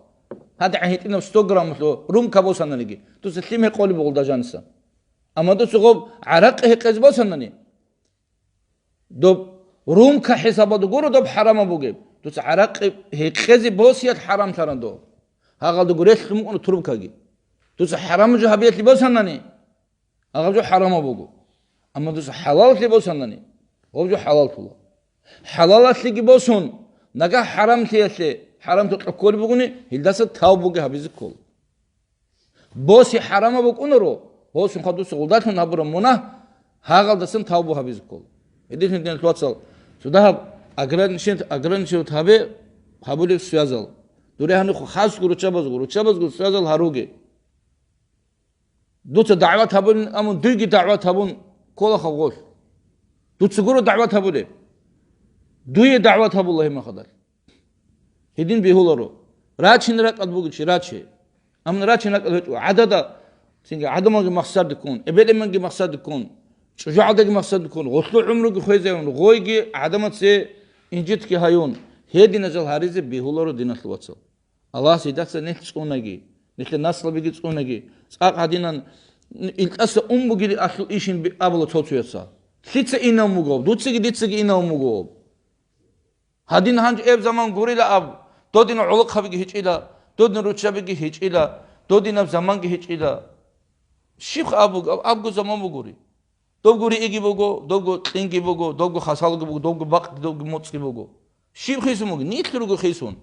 Гьадин гьитӀинаб сто граммалъул румка босананиги, дуца лъим гьекъолеб буго гъолдажаниса. Амма дуца гъоб гӀаракъи гьекъезе босанани, доб румка хӀисабалда гуро доб хӀарамаб бугеб. Дуца гӀаракъи гьекъезе босиялъ хӀарамлъаран доб. Гьагъалдаго релълъун букӀуна турубкаги. Дуца хӀарамаб жо гьабиялъе босанани, гьагъаб жо хӀарамаб буго. Амма дуца хӀалаллъи босанани, гъоб жо хӀалаллъула. ХӀалалалъеги босун, нагагь хӀарамлъиялъе, хӀарамлъукьа кколеб бугони, гьелдаса тавбуги гьабизе ккола. Босе хӀарамаб букӀунаро, босун хадуса гъулдалъун гьабураб мунагь, гьагъалдасан тавбу гьабизе ккола. Гьединлъидал вацал, цо дагьаб ограничен-, ограничивать гьабе гьабулеб связал. Дуре гьанихъо хасго руччабазго, руччабазго связал гьаруге. Дуца дагӀват гьабулин, амун дуйги дагӀват гьабун ккола хавгъолъ. Дуца гуро дагӀват гьабулеб. Дуе дагӀват гьабула гьеб мехалда. Гьедин бегьуларо. Рачин ракӀад буго чи, раче. Амма рачин ракӀад гьечӀо. ГӀадада, цинги гӀадамалги махсарде ккун, эбел-эменги махсарде ккун, чӀужугӀадаги махсарде ккун, гъолъу гӀумруги хвезайун, гъойги гӀадамаце инжитги гьаюн, гьединазал гьаризе бегьуларо диналъул вацал. Аллагьас гьедаса нилъ цӀунаги, нилъер наслабиги цӀунаги, цӀакъ гьадинан илкьаса ун бугили ахлу ишин би-, абула цо-цояса. Лъица инав мугов? Дуцаги дицаги инав мугов? Гьадин гьанже эб заман гурила аб, додин гӀолохъабиги гьечӀила, додин руччабиги гьечӀила, додинаб заманги гьечӀила. Щибха аб буго, аб-, абго заман бугури. Добго рииги буго, добго кьинги буго, добго хасалги буго, добго бакъги, добго моцӀги буго. Щиб хисун буго? Нилъ руго хисун.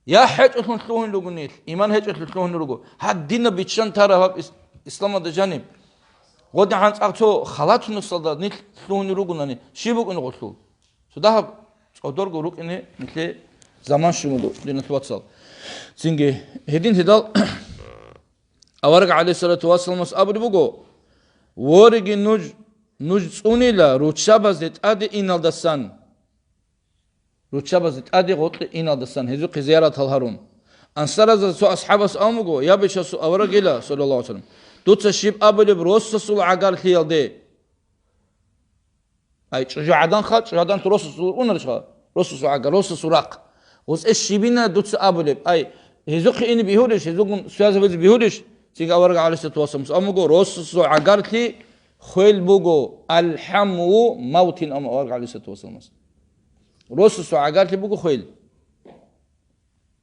Я хӀечӀолъун лъугьун руго нилъ, иман гьечӀолъун лъугьун руго. Гьадинаб биччан тараб гьаб ис-, исламалда жаниб. ГъодигӀан цӀакъ цо халатунасалда нилъ лъугьун ругонани, щиб букӀин гъолъул? Цо дагьаб цӀодорго рукӀине нилъе заман щун буго, диналъул вацал. Цинги гьедин гьедал авараг гӀалайгьиссалату вассаламас абулеб буго: «Вореги нуж, нуж цӀунила руччабазде тӀаде иналдасан». Руччабазде тӀаде гъоркье иналдасан гьезухъе зияратал гьарун. Ансаразда цо асхӀабас абун буго: «Я, Бичасул аварагила, саллаллагьу гӀалайгьи вассалам, дуца щиб абулеб росасул гӀагарлъиялде?» Ай, чӀужугӀаданха, чӀужугӀадан росасул унарищха? Росасул гӀагар, росасул рахъ. Гъуцъе щибина дуца абулеб? Ай, гьезухъе ине бигьулищ, гьезулгун связь гьабизе бигьулищ? Цинги авараг гӀалайгьиссалату вассаламас абун буго: «Росасул гӀагарлъи хвел буго, алхӀаму мавтин», амма авараг гӀалайгьиссалату вассаламас. Росасул гӀагарлъи буго хвел.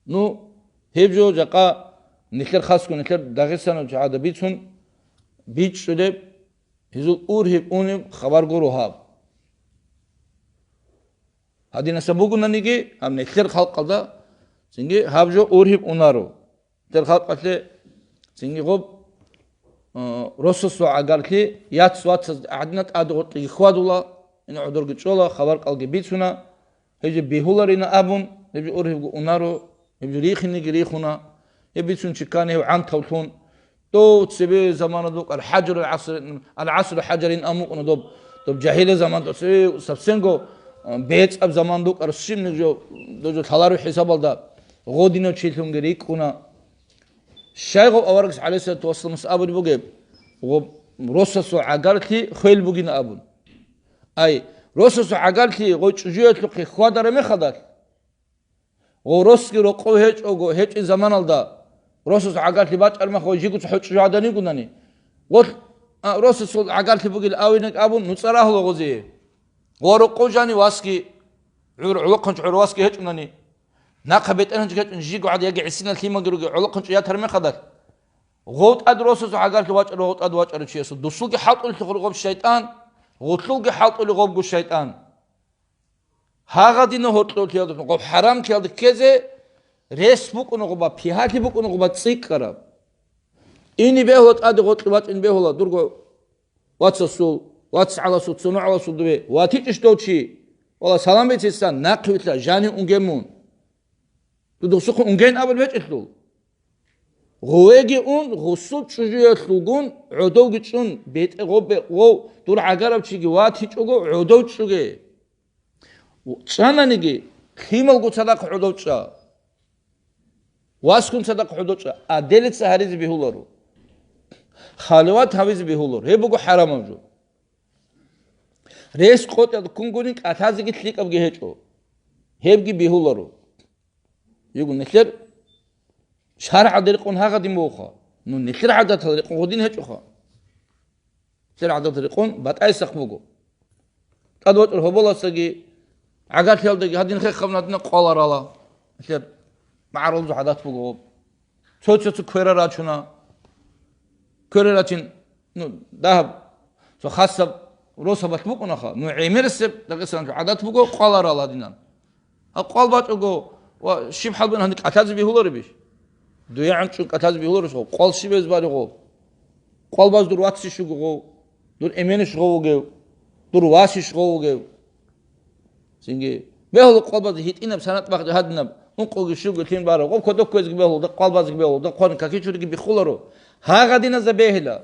Ну, гьеб жо жакъа нилъер хасго, нилъер Дагъистаналъул чагӀазда бицун бичӀчӀулеб, гьезул ургьиб унеб хабар гуро гьаб. Гьадинаса бугонаниги, гьаб нилъер халкъалда цинги гьаб жо ургьиб унаро. Нилъер халкъалъе цинги гъоб, а, росасул гӀагарлъи яц вацаз гӀадина тӀаде гъоркьеги хьвадула, ина гӀодорги чӀола, хабар-кӀалги бицуна, гьеб жо бигьуларина абун, гьеб жо ургьибго унаро, гьеб жо рихиниги рихуна, гьеб бицун чи ккани гьев гӀантавлъун, дов цебе замана дукӀар хӀажарул гӀаср, ал-гӀасру хӀажарин амукъна доб, доб жагьилия заман доб цебе совсемго, а, бецӀаб заман дукӀар щибниги жо, дов жо лъаларев хӀисабалда гъодинав чилъунги рикӀкӀуна. Щайгъав аварагас гӀалайгьиссалату вассаламас абулеб бугеб, гъо-, росасул гӀагарлъи хвел бугин абун. Ай, росасул гӀагарлъи гъой чӀужуялъухъе хьвадараб мехалдалъ, гъо, росги рокъов гьечӀого, гьечӀин заманалда росасул гӀагарлъи бачӀараб мехалъ жиго цохӀо чӀужугӀадан йигонани, гъолъ, а, росасул гӀагарлъи бугин авинеги абун нуцӀа рагьула гъозие. Гъо, рокъов жанив васги, гӀур-, гӀолохъанчӀо гӀур васги гьечӀунани, нахъа бетӀергьанчи гьечӀун жиго гӀад яги гӀисинал лъималги ругел гӀолохъанчӀо ятараб мехалдалъ, гъов тӀад росасул гӀагарлъи вачӀарав, гъов тӀад вачӀарав чиясул дусулги хӀалтӀулелъухъ гъоб шайтӀан, гъулъулги хӀалтӀулел гъобго шайтӀан. Гьагъадина гьоркьов киялда, гъоб хӀарам киялда ккезе рес букӀуна гъоба, пигьалъи букӀуна гъоба цӀикӀкӀараб. Ине бегьула тӀаде гъоркье вачӀине бегьула дурго вацасул, вацгӀаласул, цо нугӀаласул дубе ватичӀищ дов чи? Вала, салам бицесан, нахъвилъа, жанив унген мун. Дудусухъе унген абулеб гьечӀелъул. Гъувеги ун, гъусул чӀужуялъулгун гӀодовги чӀун, бетӀе гъобе гъов, дур гӀагарав чиги ватичӀого гӀодов чӀуге. ЧӀананиги, лъималго цадахъ гӀодов чӀа. Васгун цадахъ гӀодов чӀа. Аделица гьаризе бегьуларо. Халават гьавизе бегьуларо. Гьеб буго хӀарамаб жо. Рес къотӀиялда ккун гурин кӀалъазеги лъикӀабги гьечӀо. Гьебги бегьуларо. Йиго, нилъер шаргӀалда рекъон гьагъадин бугоха. Ну, нилъер гӀадаталда рекъон гъодин гьечӀоха. Нилъер гӀадаталда рекъон батӀайсахъ буго. ТӀадвачӀун гьоболасдаги, гӀагарлъиялдаги гьадин хехаб гьадинаб къваларала. Нилъер магӀарулазул гӀадат буго гъоб. Цо-цо-цо квера рачуна. Квера рачин, ну, дагьаб, цо хасаб росабалъ букӀунаха. Ну, гӀемерисеб Дагъистаналъул гӀадат буго къваларал гьадинан. А къвал бачӀого ва щиб хӀалбан гьаниб кӀалъазе бегьуларебищ? Дуе гӀанчӀун кӀалъазе бегьуларищ гъо? Къвал щиб гьез баригъо? Къвал баз дур вацищ вуго гъо? Дур эменищ гъо вугев? Дур васищ гъо вугев? Цинги, бегьула къвал баз гьитӀинаб санат бахъ гьадинаб, ункъоги щуго лъим бараб, гъо кодоб кквезги бегьула, да къвал базги бегьула, да хъван какичуриги биххуларо. Гьагъадиназда бегьила.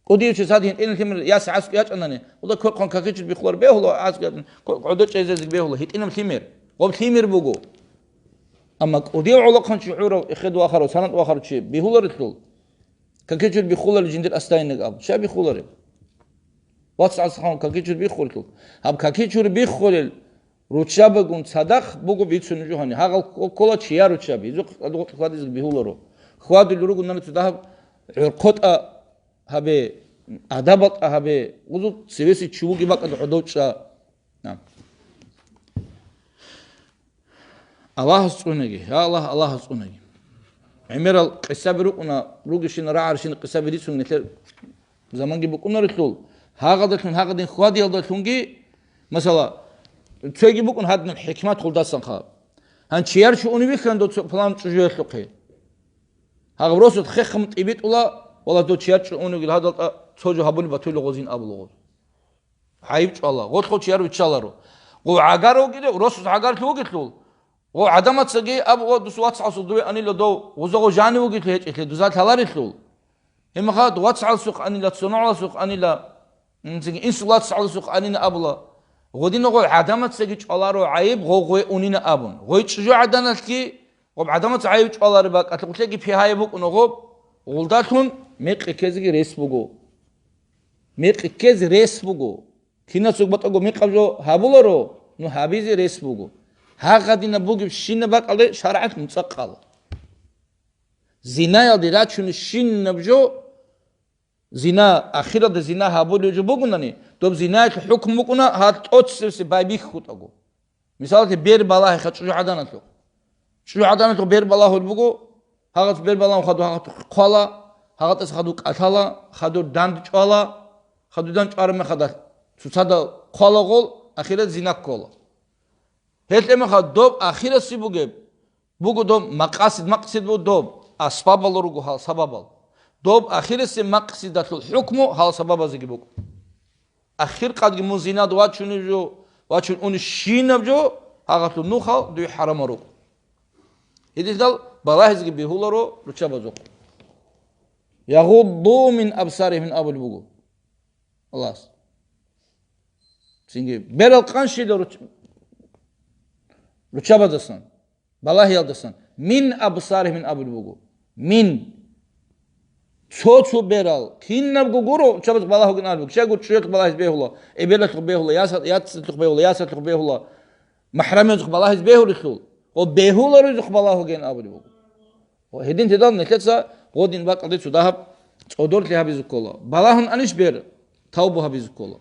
КӀудияв чи сад гьитӀинаб лъимер яс гӀаскӀ ячӀанани, гъуда кверхъан какичур биххулар бегьула, гӀаскӀ ячӀан, ко-, гӀодо чӀезезги бегьула, гьитӀинаб лъимер. Гъоб лъимер буго. Амма кӀудияв гӀолохъанчи гӀурав, эхед вахарав, санат вахарав чи бигьуларелъул, какичур биххуларел жиндир астайинаг аб. Щай биххулареб? Вац асхъан какичур биххулелъул. Гьаб какичур биххулел руччабагун цадахъ буго бицунеб жо гьаниб. Гьагъал ккола чияр руччаби. Изухъ хьвадизе бигьуларо. Хьвадулел руго нана цо дагьаб гӀорхъотӀа гьабе, адаб батӀа гьабе, гъузул цевеси чи вугеб бакӀалда гӀодов чӀа. На. Аллагьас цӀунаги, я Аллагь, Аллагьас цӀунаги. гӀемерал къисаби рукӀуна, ругищина рагӀарщина къисаби рицун нилъер заманги букӀунарелъул, гьагъадалъун гьагъадин хьвадиялдалъунги, масала, цоги букӀун гьадинаб хӀикмат хъулдасанха. Гьан чияр чӀугӀун вихьан дов цо пулан чӀужуялъухъе. Гьагъаб росулъ хеххам тӀибитӀула, вала дов чияр чӀугӀун вугил гьадалтӀа цо жо гьабулеб батуйла гъозин абула гъоз. ГӀайиб чӀвала, гъолъго чияр виччаларо. Гъов гӀагар вугилев, росулъ гӀагарлъи вугелъул, гъов гӀадамацаги аб, гъо, дус вацгӀалсул дуе анила дов, гъуза гъо жанив вугелъул гьечӀелъе, дуза лъаларелъул. Гьебмехалда вацгӀалсухъ анила, цоногӀласухъ анила, м, цинги инсул вацгӀалсухъ анина абула. Гъодина гъой гӀадамацаги чӀваларо гӀайиб, гъо гъой унина абун. Гъой чӀужугӀаданалъги, гъоб гӀадамаца гӀайиб чӀвалареб бакӀалъе, гъулъеги пигьае букӀуна гъоб, гъулдалъун мекъи ккезеги рес буго. Мекъи ккезе рес буго. Кинасго батӀаго мекъаб жо гьабуларо, ну гьабизе рес буго. Гьагъадинаб бугебщинаб бакӀалде шаргӀалъ нуцӀа къала. Зинаялде рачунищинаб жо, зина, ахиралда зина гьабулев жо бугунани, доб зинаялъул хӀукму букӀуна гьал тӀоцебсе байбихьутӀаго. Мисалалъе, бер балагьиха чӀужугӀаданалъухъ. ЧӀужугӀаданалъухъ бер балагьулеб буго, гьагъас бер балагьун хадур гьагъатухъ хъвала, гьагъатӀас хадур кӀалъала, хадур дандчӀвала, хадур дандчӀвараб мехалда цоцазда хъвала гъол, ахират зина ккола. Гьелъ мехалда доб ахирасеб бугеб, буго доб макъасид, макъсид буго доб, асбабал руго гьал сабабал. Доб ахирасеб макъсидалъул хӀукму гьал сабабазеги буго. Ахир къадги мун зинад вачунев жо, вачун унищинаб жо, гьагъалъул нухал дуе хӀарамал рукӀ. Гьединлъидал балагьизеги бегьуларо руччабазухъ. «Ягъудду мин абсарихим» абулеб буго Аллагьас. Цинги берал къанщила руч-, руччабаздасан. Балагьиялдасан мин абсарихим абулеб буго. Мин. Цо-цо берал. Кинабго гуро, чабаз балагьугин абулеб. Щай гуро, чӀужуялъухъ балагьиз бегьула, эбелалъухъ бегьула, яса-, яцалъухъ бегьула, ясалъухъ бегьула, махӀрамиязухъ балагьиз бегьулелъул. Гъо бегьуларизухъ балагьугин абулеб буго. Гъо гьедин тедал нилъеца гъодин бакӀалде цо дагьаб цӀодорлъи гьабизе ккола. Балагьун анищ бер, тавбу гьабизе ккола.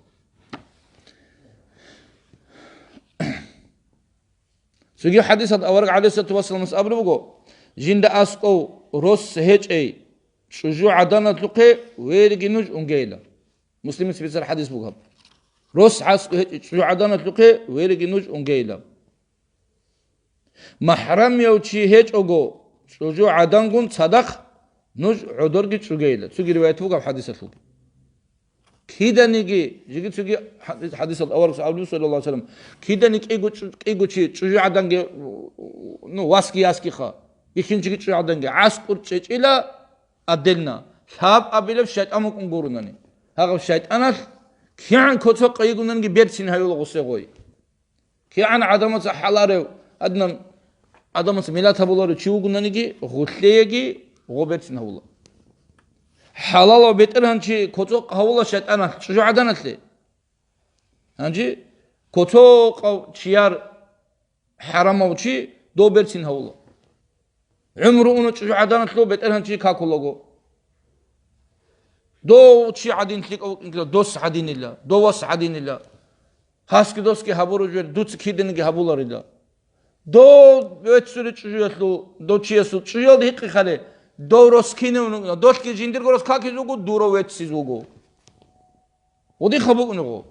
Цоги хӀадисалда авараг гӀалайгьиссалату вассаламас абулеб буго: «Жинда аскӀов рос гьечӀей чӀужугӀаданалъухъе верги нуж унгейилан». Муслимица бицараб хӀадис буго гьаб. Рос аскӀов гьечӀей чӀужугӀаданалъухъе верги нуж унгейилан. МахӀрамияв чи гьечӀого чӀужугӀадангун цадахъ нуж гӀодорги чӀугейилан. Цоги риваят буго гьаб хӀадисалъулги. Киданиги, жеги цоги хӀадис-, хӀадисалда аварагас абулеб, саллаллагьу гӀалайгьи ва саллам, кидани кӀиго чӀу-, кӀиго чи чӀужугӀаданги, ну, васги ясгиха, бихьинчиги чӀужугӀаданги, гӀаскӀур чӀечӀила отдельно, лъабабилеб шайтӀан вукӀун гурунани. Гьагъаб шайтӀаналъ кигӀан коцо къайигунанги берцин гьаюла гъусе гъой. КигӀан гӀадамаца хӀаларев, гьадинаб гӀадамаца миллат гьабуларев чи вугонаниги, гъулъееги гъо берцин гьавула. ХӀалалав бетӀергьанчи коцӀокъ гьавула шайтӀаналъ, чӀужугӀаданалъе. Гьанже коцӀокъав чияр хӀарамав чи дов берцин гьавула. ГӀумру уна чӀужугӀаданалъул бетӀергьанчи какулаго. Дов чи гӀадин лъикӀав вукӀинкила, дос гӀадинила, дов вас гӀадинила. Гьасги досги гьабураб жер дуца киданиги гьабуларила. Дов веццули чӀужуялъул, дов чиясул чӀужуялда гьикъихъали, дов рос кинев вукӀина, долъги жиндирго рос какизе вуго, дурав веццизе вуго. Гъудихъа букӀунего.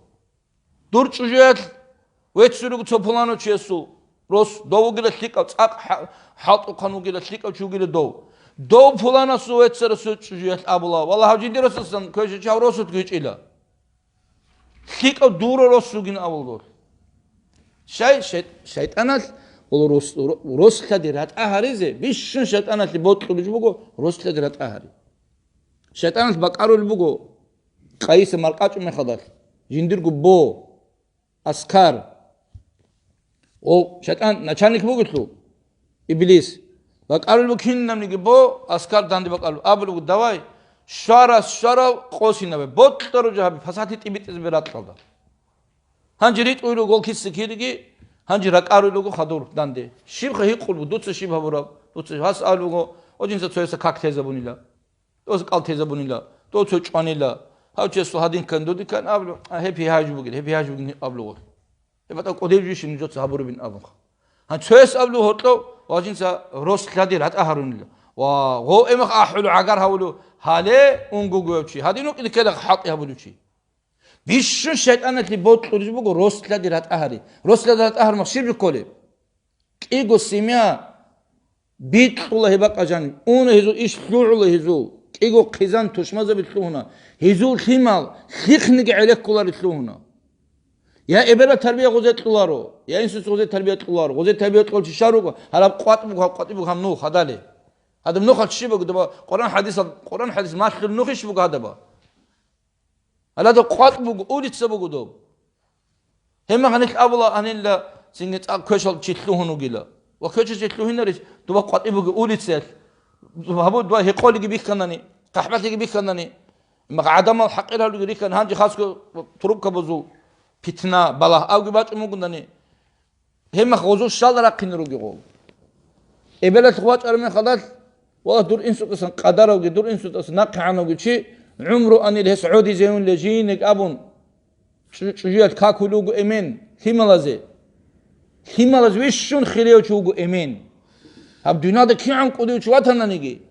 Дур чӀужуялъ веццуруго цо пуланав чиясул рос, дов вугила лъикӀав, цӀакъ хӀа-, хӀалтӀухъан вугила, лъикӀав чи вугила дов. Дов пуланасул веццарасул чӀужуялъ абула, валлагь, гьав жиндир росасан квешачав росулъ гьечӀила. ЛъикӀав дура рос вугин абула дол. Шай-, шай-, шайтӀаналъ, гъол рос-, ро-, рос лъади ратӀа гьаризе, бищун шайтӀаналъе бокьулеб жо буго, рос лъади ратӀа гьари. ШайтӀаналъ бакӀарулеб буго, къайиса маркъачӀун мехалдалъ, жиндирго бо, аскар. О, шайтӀан начальник бугелъул, Иблис. БакӀарулеб буго кинабниги бо, аскар данде бакӀарулеб. Абулеб буго: «Давай, щварас щварав къосинабе, бокьараб жо гьабе, пасатли тӀибитӀизабе ракьалда». Гьанже ритӀуй руго киса кириги, гьанже ракӀарулел руго хадур данде. Щибха гьикъулеб буго, дуца щиб гьабураб? Дуца гьас абулеб буго, о, жинца цояса как лъезабунила. Дос кӀал тезабунила, дов цо чӀванила, гьав чиясул гьадинккан додиккан абу, а, гьеб гьигьаж бугел, гьеб гьигьаж бугин абулугъур. Гьеб батӀа кӀудеб жо щин нужеца гьабурабин абунха. Гьан цояс абулугъ гьоркьов ва жинца рос лъади ратӀа гьарунила. Ва гъов эмах ахӀулев, гӀагар гьавулев, гьале унгугев чи, гьадин вукӀине ккела хӀалтӀи гьабулев чи. Бищун шайтӀаналъе бокьулеб буго рослади ратӀа гьари. Рослади ратӀа гьармах щиб кколеб? КӀиго семья бикьула гьеб бакӀа жаниб. Уна гьезул иш лъугӀула гьезул. КӀиго хъизан тушмазаби лъугьуна. Гьезул лъимал лъихъниги гӀелеккулари лъугьуна. Я эбела тарбия гъузе кьуларо, я инсуца гъузе тарбия кьуларо. Гъузе тарбия кьулчи щай руго, гьараб къватӀ буго, гьаб къватӀи буго гьаб нух гьадале. Гьадаб нухалъ щиб буго, даба Къуран хӀадисал, Къуран хӀадис малъул нухищ буго гьадаба? Гьаладаб къватӀ буго, улица буго доб. Гьебмагьанилъ абула гьанилла цинги цӀакъ квешал чи лъугьун вугила. Ва квешал чи лъугьинарищ дуба къватӀи буго улицаялъ? Гьабу дуба гьекъолиги бихьанани, хъахӀбалъиги бихьанани, гӀадамал хӀакъир гьавлиги рихьана, гьанже хасго трубка бузул питна, балагь авги бачӀун бугунани, гьебмах гъозул щал рахъине ругегъул. Эбелалъ вачӀараб мехалдалъ, валлагь, дур инсутӀасан къадаравги, дур инсутӀасан нахъегӀанавги чи, гӀумру анил гьес гӀодизейун лежинег абун, чӀу-, чӀужуялъ какулев вуго эмен, лъималазе. Лъималаз вищун хирияв чи вуго эмен. Гьаб дуниялда кигӀан кӀудияв чи ватананиги,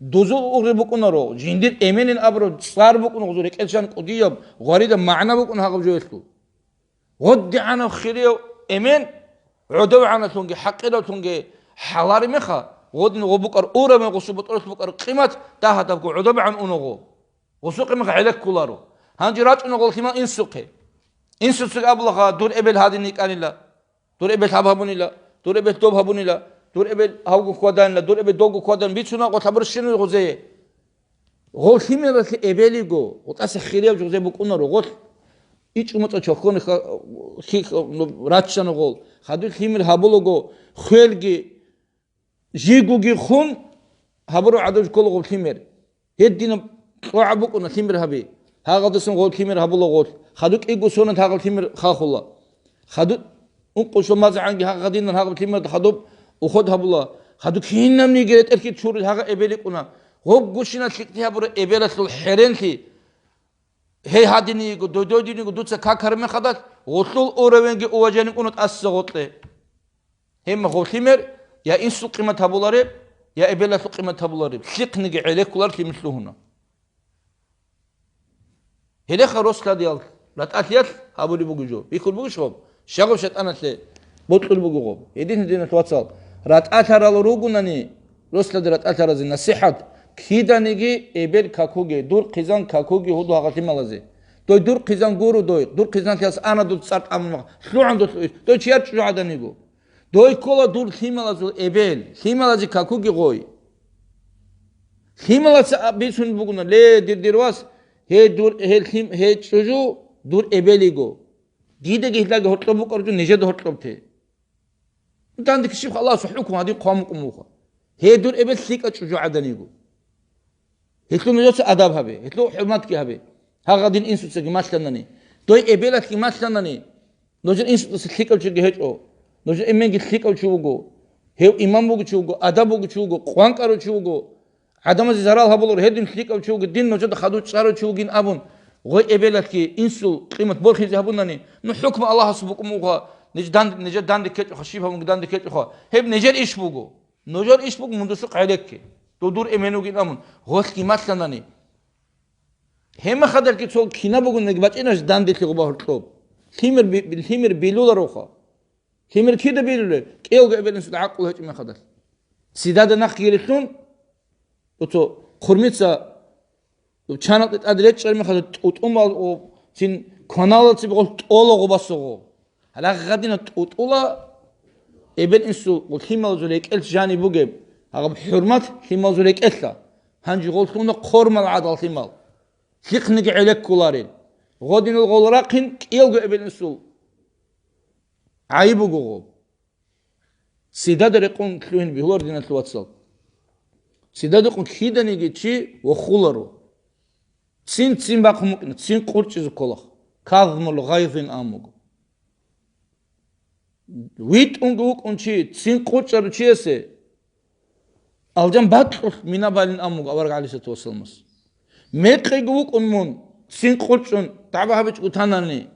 дозул угъри букӀунаро, жиндир эменин абураб цӀар букӀун гъозул рекӀелъан кӀудияб, гъваридаб магӀна букӀун гьагъаб жоялъул. ГъодигӀанав хирияв эмен, гӀодовгӀаналъунги хӀакъиравлъунги хӀалари меха, гъодин гъо букӀар уравен гъусу ботӀролъ букӀар къимат дагьадабго гӀодобегӀан унаго. Гъусу къимат гӀелеккуларо. Гьанже рачӀуна гъол лъимал инсухъе. Инсуцаги абулагъа, дур эбел гьадин йикӀанила. Дур эбел гьаб гьабунила, дур эбел доб гьабунила, дур эбел гьавго хьваданила, дур эбел довго хьвадан бицуна гъо лъабур щинал гъузее. Гъов лъимералъе эбелиго, гъутӀаса хирияв жугъзе букӀунаро гъолъ. ИчӀумацӀа чохьони ха-, хи-, раччана гъол. Хадур лъимер гьабулаго, хвелги, жигуги хун, гьабурав гӀадаб ккола гъоб лъимер. Гьединаб кьогӀаб букӀуна лъимер гьаби. Гьагъалдасан гъоб лъимер гьабула гъолъ. Хаду кӀиго сонат гьагъаб лъимер хахула. Хаду ункъо шо мазгӀанги гьагъадинан гьагъаб лъимер хадуб уход гьабула. Хаду кинабниги ретӀелъи чурил гьагъа эбеликӀуна. Гъоб гущина лъикӀлъи гьабура эбелалъул хӀеренлъи. Гьей гьадиниго, дой-дойдиниго дуца какараб мехадал, гъулъул уравенги уважениги уна тӀаса гъоркье. Гьеб гъов лъимер я инсул къимат гьабулареб, я эбелалъул къимат гьабулареб, лъихъниги гӀелеккулар лъимер лъугьуна. Гьелеха рос-лъадиял ратӀалъиялъ гьабулеб буго жо. Бихьулеб бугищ гъоб? Щай гъоб шайтӀаналъе бокьулеб буго гъоб? Гьедин, гьединалъ вацал, ратӀалъарал ругунани, рос-лъади ратӀалъаразе насихӀат, киданиги эбел какуги, дур хъизан какуги гьуду гьагъа лъималазе. Дой дур хъизан гуро дой, дур хъизанлъиялъ ана дур цӀар тӀамун мах, лъугӀан дулъ уйс, дой чияр чӀужугӀаданиго. Дой ккола дур лъималазул эбел, лъималазе какуги гъой. Лъималаца а-, бицун бугуна, ле, дир, дир вас, гьей дур, гьей лъим-, гьей чӀужу дур эбелиго. Дидаги гьелдаги гьоркьоб букӀараб жо нижеда гьоркьоб те. Данде ккечӀебха Аллагьасул хӀукму гьадин хъван букӀун буха. Гьей дур эбел лъикӀа чӀужугӀаданиго. Гьелъул нужеца адаб гьабе, гьелъул хӀурматги гьабе. Гьагъадин инсуцаги малъанани, дой эбелалъги малъанани, нужер инсуцасе лъикӀав чиги гьечӀо. Нужер эменги лъикӀав чи вуго. Гьев иман бугев чи вуго, адаб бугев чи вуго, къванкъарав чи вуго. ГӀадамазе зарал гьабуларо, гьедин лъикӀав чи вуго, дин нужеда хадув чӀарав чи вугин абун, гъой эбелалъги инсул къимат борхизе гьабунани, ну хӀукму Аллагьасул букӀун буха, ниж данде, нижер данде ккечӀоха, щиб гьабунги данде ккечӀоха. Гьеб нижер иш буго. Нужер иш буго мундусухъ гӀелекке. Додур эмен вугин абун, гъолъги малъанани. Гьемахадалги цо кина бугонаги бачӀинаш данделъи гъуба гьоркьоб. Лъимер би-, лъимер билулароха. Лъимер кида билулеб? КӀиялго эбел-инсуда гӀакълу гьечӀеб мехадалъ. Цидада нахъги рилълъун, цо хъурмица Чанал тӀад речӀчӀараб мехалда тӀутӀумал цин кваналда цебе гъолъ тӀола гъубасого. Гьалагъадина тӀутӀула эбел-инсул лъималазул рекӀелъ жаниб бугеб, гьаб хӀурмат лъималазул рекӀелъа. Гьанже гъолъуна хъормал гӀадал лъимал. Лъихъниги гӀелеккуларел. Гъодинал гъол рахъин кӀиялго эбел-инсул гӀайиб буго гъоб. Цидада рекъон лъугьин бегьулар, диналъул вацал. Цидада рекъон киданиги чи вохуларо. Цин, цин бахъун букӀина, цин къурчӀизе кколахъ. Казмул гъайзин амуго. ВитӀунги вукӀун чи, цин къурчӀарав чиясе алжан бакьулъ мина балин амуго авараг гӀалайгьиссалату вассаламас. Мекъиги вукӀун мун, цин къурчӀун дагӀба гьабичӀого танани,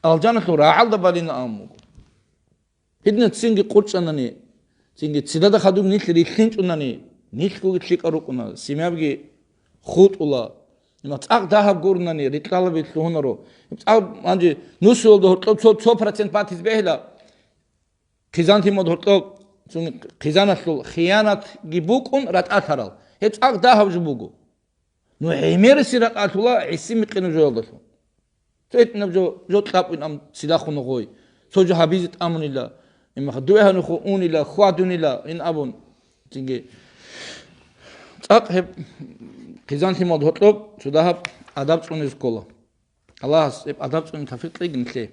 алжаналъул рагӀалда балина амуго. Гьедина цинги къурчӀанани, цинги цидада хадуб нилъ рилълъинчӀунани, Нилъгоги лъикӀал рукӀуна, семьябги хутӀула. Има цӀакъ дагьаб гурнани, рикьалаби лъугьунаро. ЦӀакъ, гьанже нусиялда гьоркьоб цо, цо процент батизе бегьила, хъизан-лъимал гьоркьоб, цун хъизаналъул хиянатги букӀун ратӀалъарал. Гьеб цӀакъ дагьаб жо буго. Ну, гӀемериси ракӀалъула гӀиси микъина жоялдалъун. Цо гьитӀинаб жо, жо кьабуин ам цилахун гъой. Цо жо гьабизе тӀамунила, имаха дугӀа гьанухъо унила, хьвадунила, ин абун. Цинги цӀакъ гьеб хъизан-лъимал гьоркьоб цо дагьаб адаб цӀунизе ккола. Аллагьас гьеб адаб цӀунизе тавфикъ кьеги нилъее.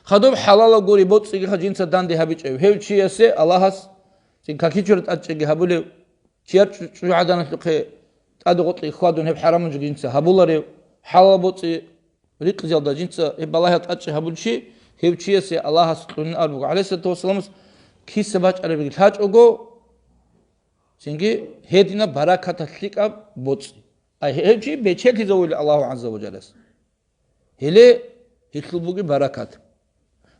Хадуб хӀалалаб гури боцӀигиха жинца данде гьабичӀев. Гьев чиясе Аллагьас цин какичура тӀадчӀеги гьабулев, чияр чӀу-, чӀужугӀаданалъухъе тӀаде гъоркье хьвадун гьеб хӀарамал жо жинца гьабуларев, хӀалал боцӀи рикъизалда жинца гьеб балагьал тӀадчӀи гьабулчи, гьев чиясе Аллагьас кьунин абуго, гӀалайгьиссалату вассаламас, киса бачӀарабиги лъачӀого, цинги гьединаб баракаталъ лъикӀаб боцӀи. Ай, гьев чи бечелъизавули Аллагьу гӀазза ва жаллас. Гьеле гьелъул буги баракат.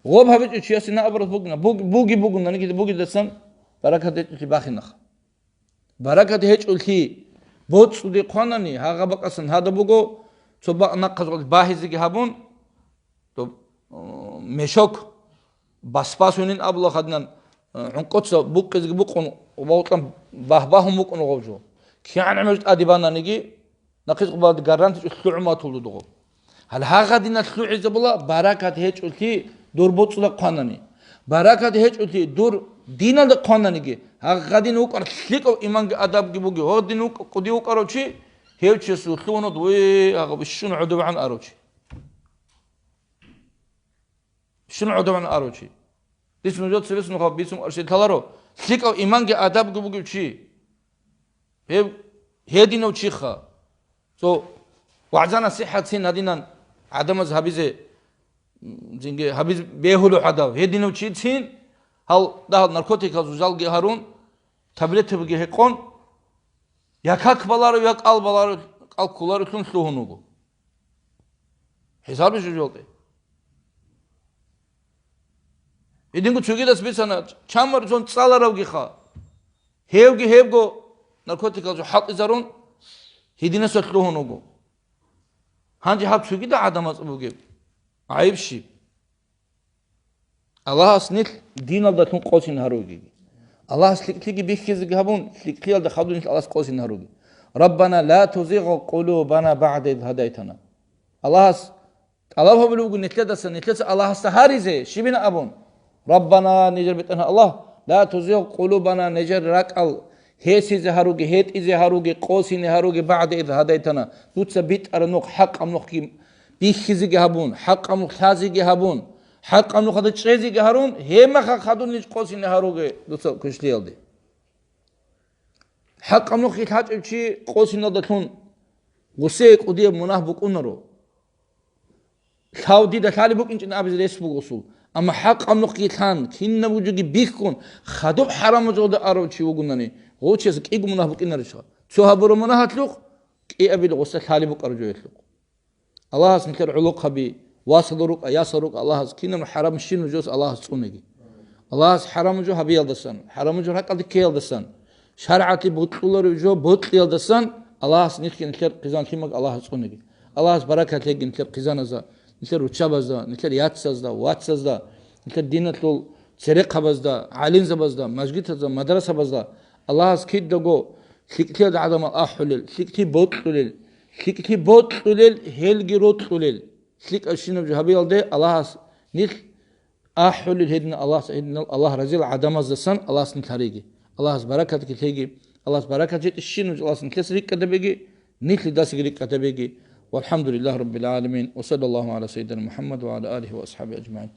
Гъоб гьабичӀев чиясе на абураб бугна, буг-, буги бугунаниги бугидасан баракат гьечӀолъи бахинахъ. Баракат гьечӀолъи боцӀуде хъванани, гьагъа бакӀасан гьада буго, цо бакъ нахъазул багьизеги гьабун, доб, о, мешок басбасунин абула хаднан, о, гӀункъуца букъизеги букъун, валкьан багь-багьун букӀун гъов жо. КигӀан гӀемер тӀаде бананиги, нахъисеб къубалде гарантичӀо лъугӀун батулда дугъо. Гьале гьагъадина лъугӀизабула баракат гьечӀолъи дур боцӀуда хъванани. Баракат гьечӀолъи дур диналда хъвананиги, гьагъадин вукӀар лъикӀав иманги адабги буги, гьагъадин вукӀ-, кӀуди вукӀарав чи, гьев чияс вулъугьунад, ве, гьагъаб ищун гӀодовгӀан арав чи. Щун гӀодован арав чи? Дис нужер цебес нуха бицун арши лъаларо, лъикӀав иманги адабги бугев чи. Гьев гьединав чиха. Цо вагӀза-насихӀатцин гьадинан гӀадамаз гьабизе, м, зинги гьабиз бегьулев гӀадав. Гьединав чицин гьал дагьал наркотикал зузалги гьарун, таблетабги гьекъон, я как баларо, я кӀал баларо, кӀал кколарелъун лъугьун вуго. ХӀисаби жужалде. Гьединго цогидас бицана, чамар цон цӀаларавгиха. Гьевги гьебго наркотикалъул хӀалтӀизарун, гьединаса лъугьун вуго. Гьанже гьаб цогида гӀадамац бугеб? ГӀайиб щиб? Аллагьас нилъ диналдалъун къосин гьаругеги. Аллагьас лъикӀлъиги бихьизеги гьабун, лъикӀлъиялда хадуб нилъ Аллагьас къосин гьаруги. Раббана, ла тузигъ къулубана багӀда из гьадайтана. Аллагьас тӀалаб гьабулеб буго нилъедаса, нилъеца Аллагьасда гьаризе, щибина абун. Раббана, нижер БетӀергьан Аллагь, ла тузигъ къулубана, нижер ракӀал гьесизе гьаруги, гьетӀизе гьаруги, къосине гьаруги, багӀда из гьадайтана, дуца битӀараб нух, хӀакъаб нухги бихьизеги гьабун, хӀакъаб нух лъазеги гьабун, хӀакъаб нухалда чӀезеги гьарун, гьебмаха хадуб ниж къосине гьаруге дуца квешлъиялде. ХӀакъаб нухги лъачӀев чи къосиналдалъун гъусее кӀудияб мунагь букӀунаро. Лъав дида лъалеб букӀинчӀин абизе рес буго гъусул. Амма хӀакъаб нухги лъан, кинаб жоги бихьун, хадуб хӀарамал жода арав чи вугунани, гъов чияс кӀиго мунагь букӀинарищха? Цо гьабураб мунагьалъухъ, кӀиабил гъуса лъалеб букӀараб жоялъухъ. Аллагьас нилъер гӀолохъаби, васал рукӀа, ясал рукӀа Аллагьас кинаб хӀарам щинаб жоялъ Аллагьас цӀунеги. Аллагьас хӀарам жо гьабиялдасан, хӀарам жо ракӀалде ккеялдасан, шаргӀалъе бокьуларев жо бокьиялдасан Аллагьас нилъги нилъер хъизан-лъимаг Аллагьас цӀунеги. Аллагьас баракат лъеги нилъер хъизаназда, нилъер руччабазда, нилъер яцазда, вацазда, нилъер диналъул церехъабазда, гӀалимзабазда, мажгитазда, мадрасабазда. Аллагьас кидаго лъикӀлъиялда гӀадамал ахӀулел, лъикӀлъи бокьулел, лъикӀлъи бокьулел, гьелги рокьулел. ЛъикӀабщинаб жо гьабиялде Аллагьас нилъ ахӀулел гьедина Аллагьас, гьединал Аллагь разил гӀадамаздасан Аллагьас нилъ гьариги. Аллагьас баракатги лъеги. Аллагьас баракат жетӀищинаб жо Аллагьас нилъеца рикӀкӀадабеги, нилъидасаги рикӀкӀадабеги. ВалхӀамдулиллагьи раббил гӀаламин. Ва саллаллагьу гӀала сайидина МухӀаммад ва гӀала алигьи ва асхӀабигьи ажмагӀин.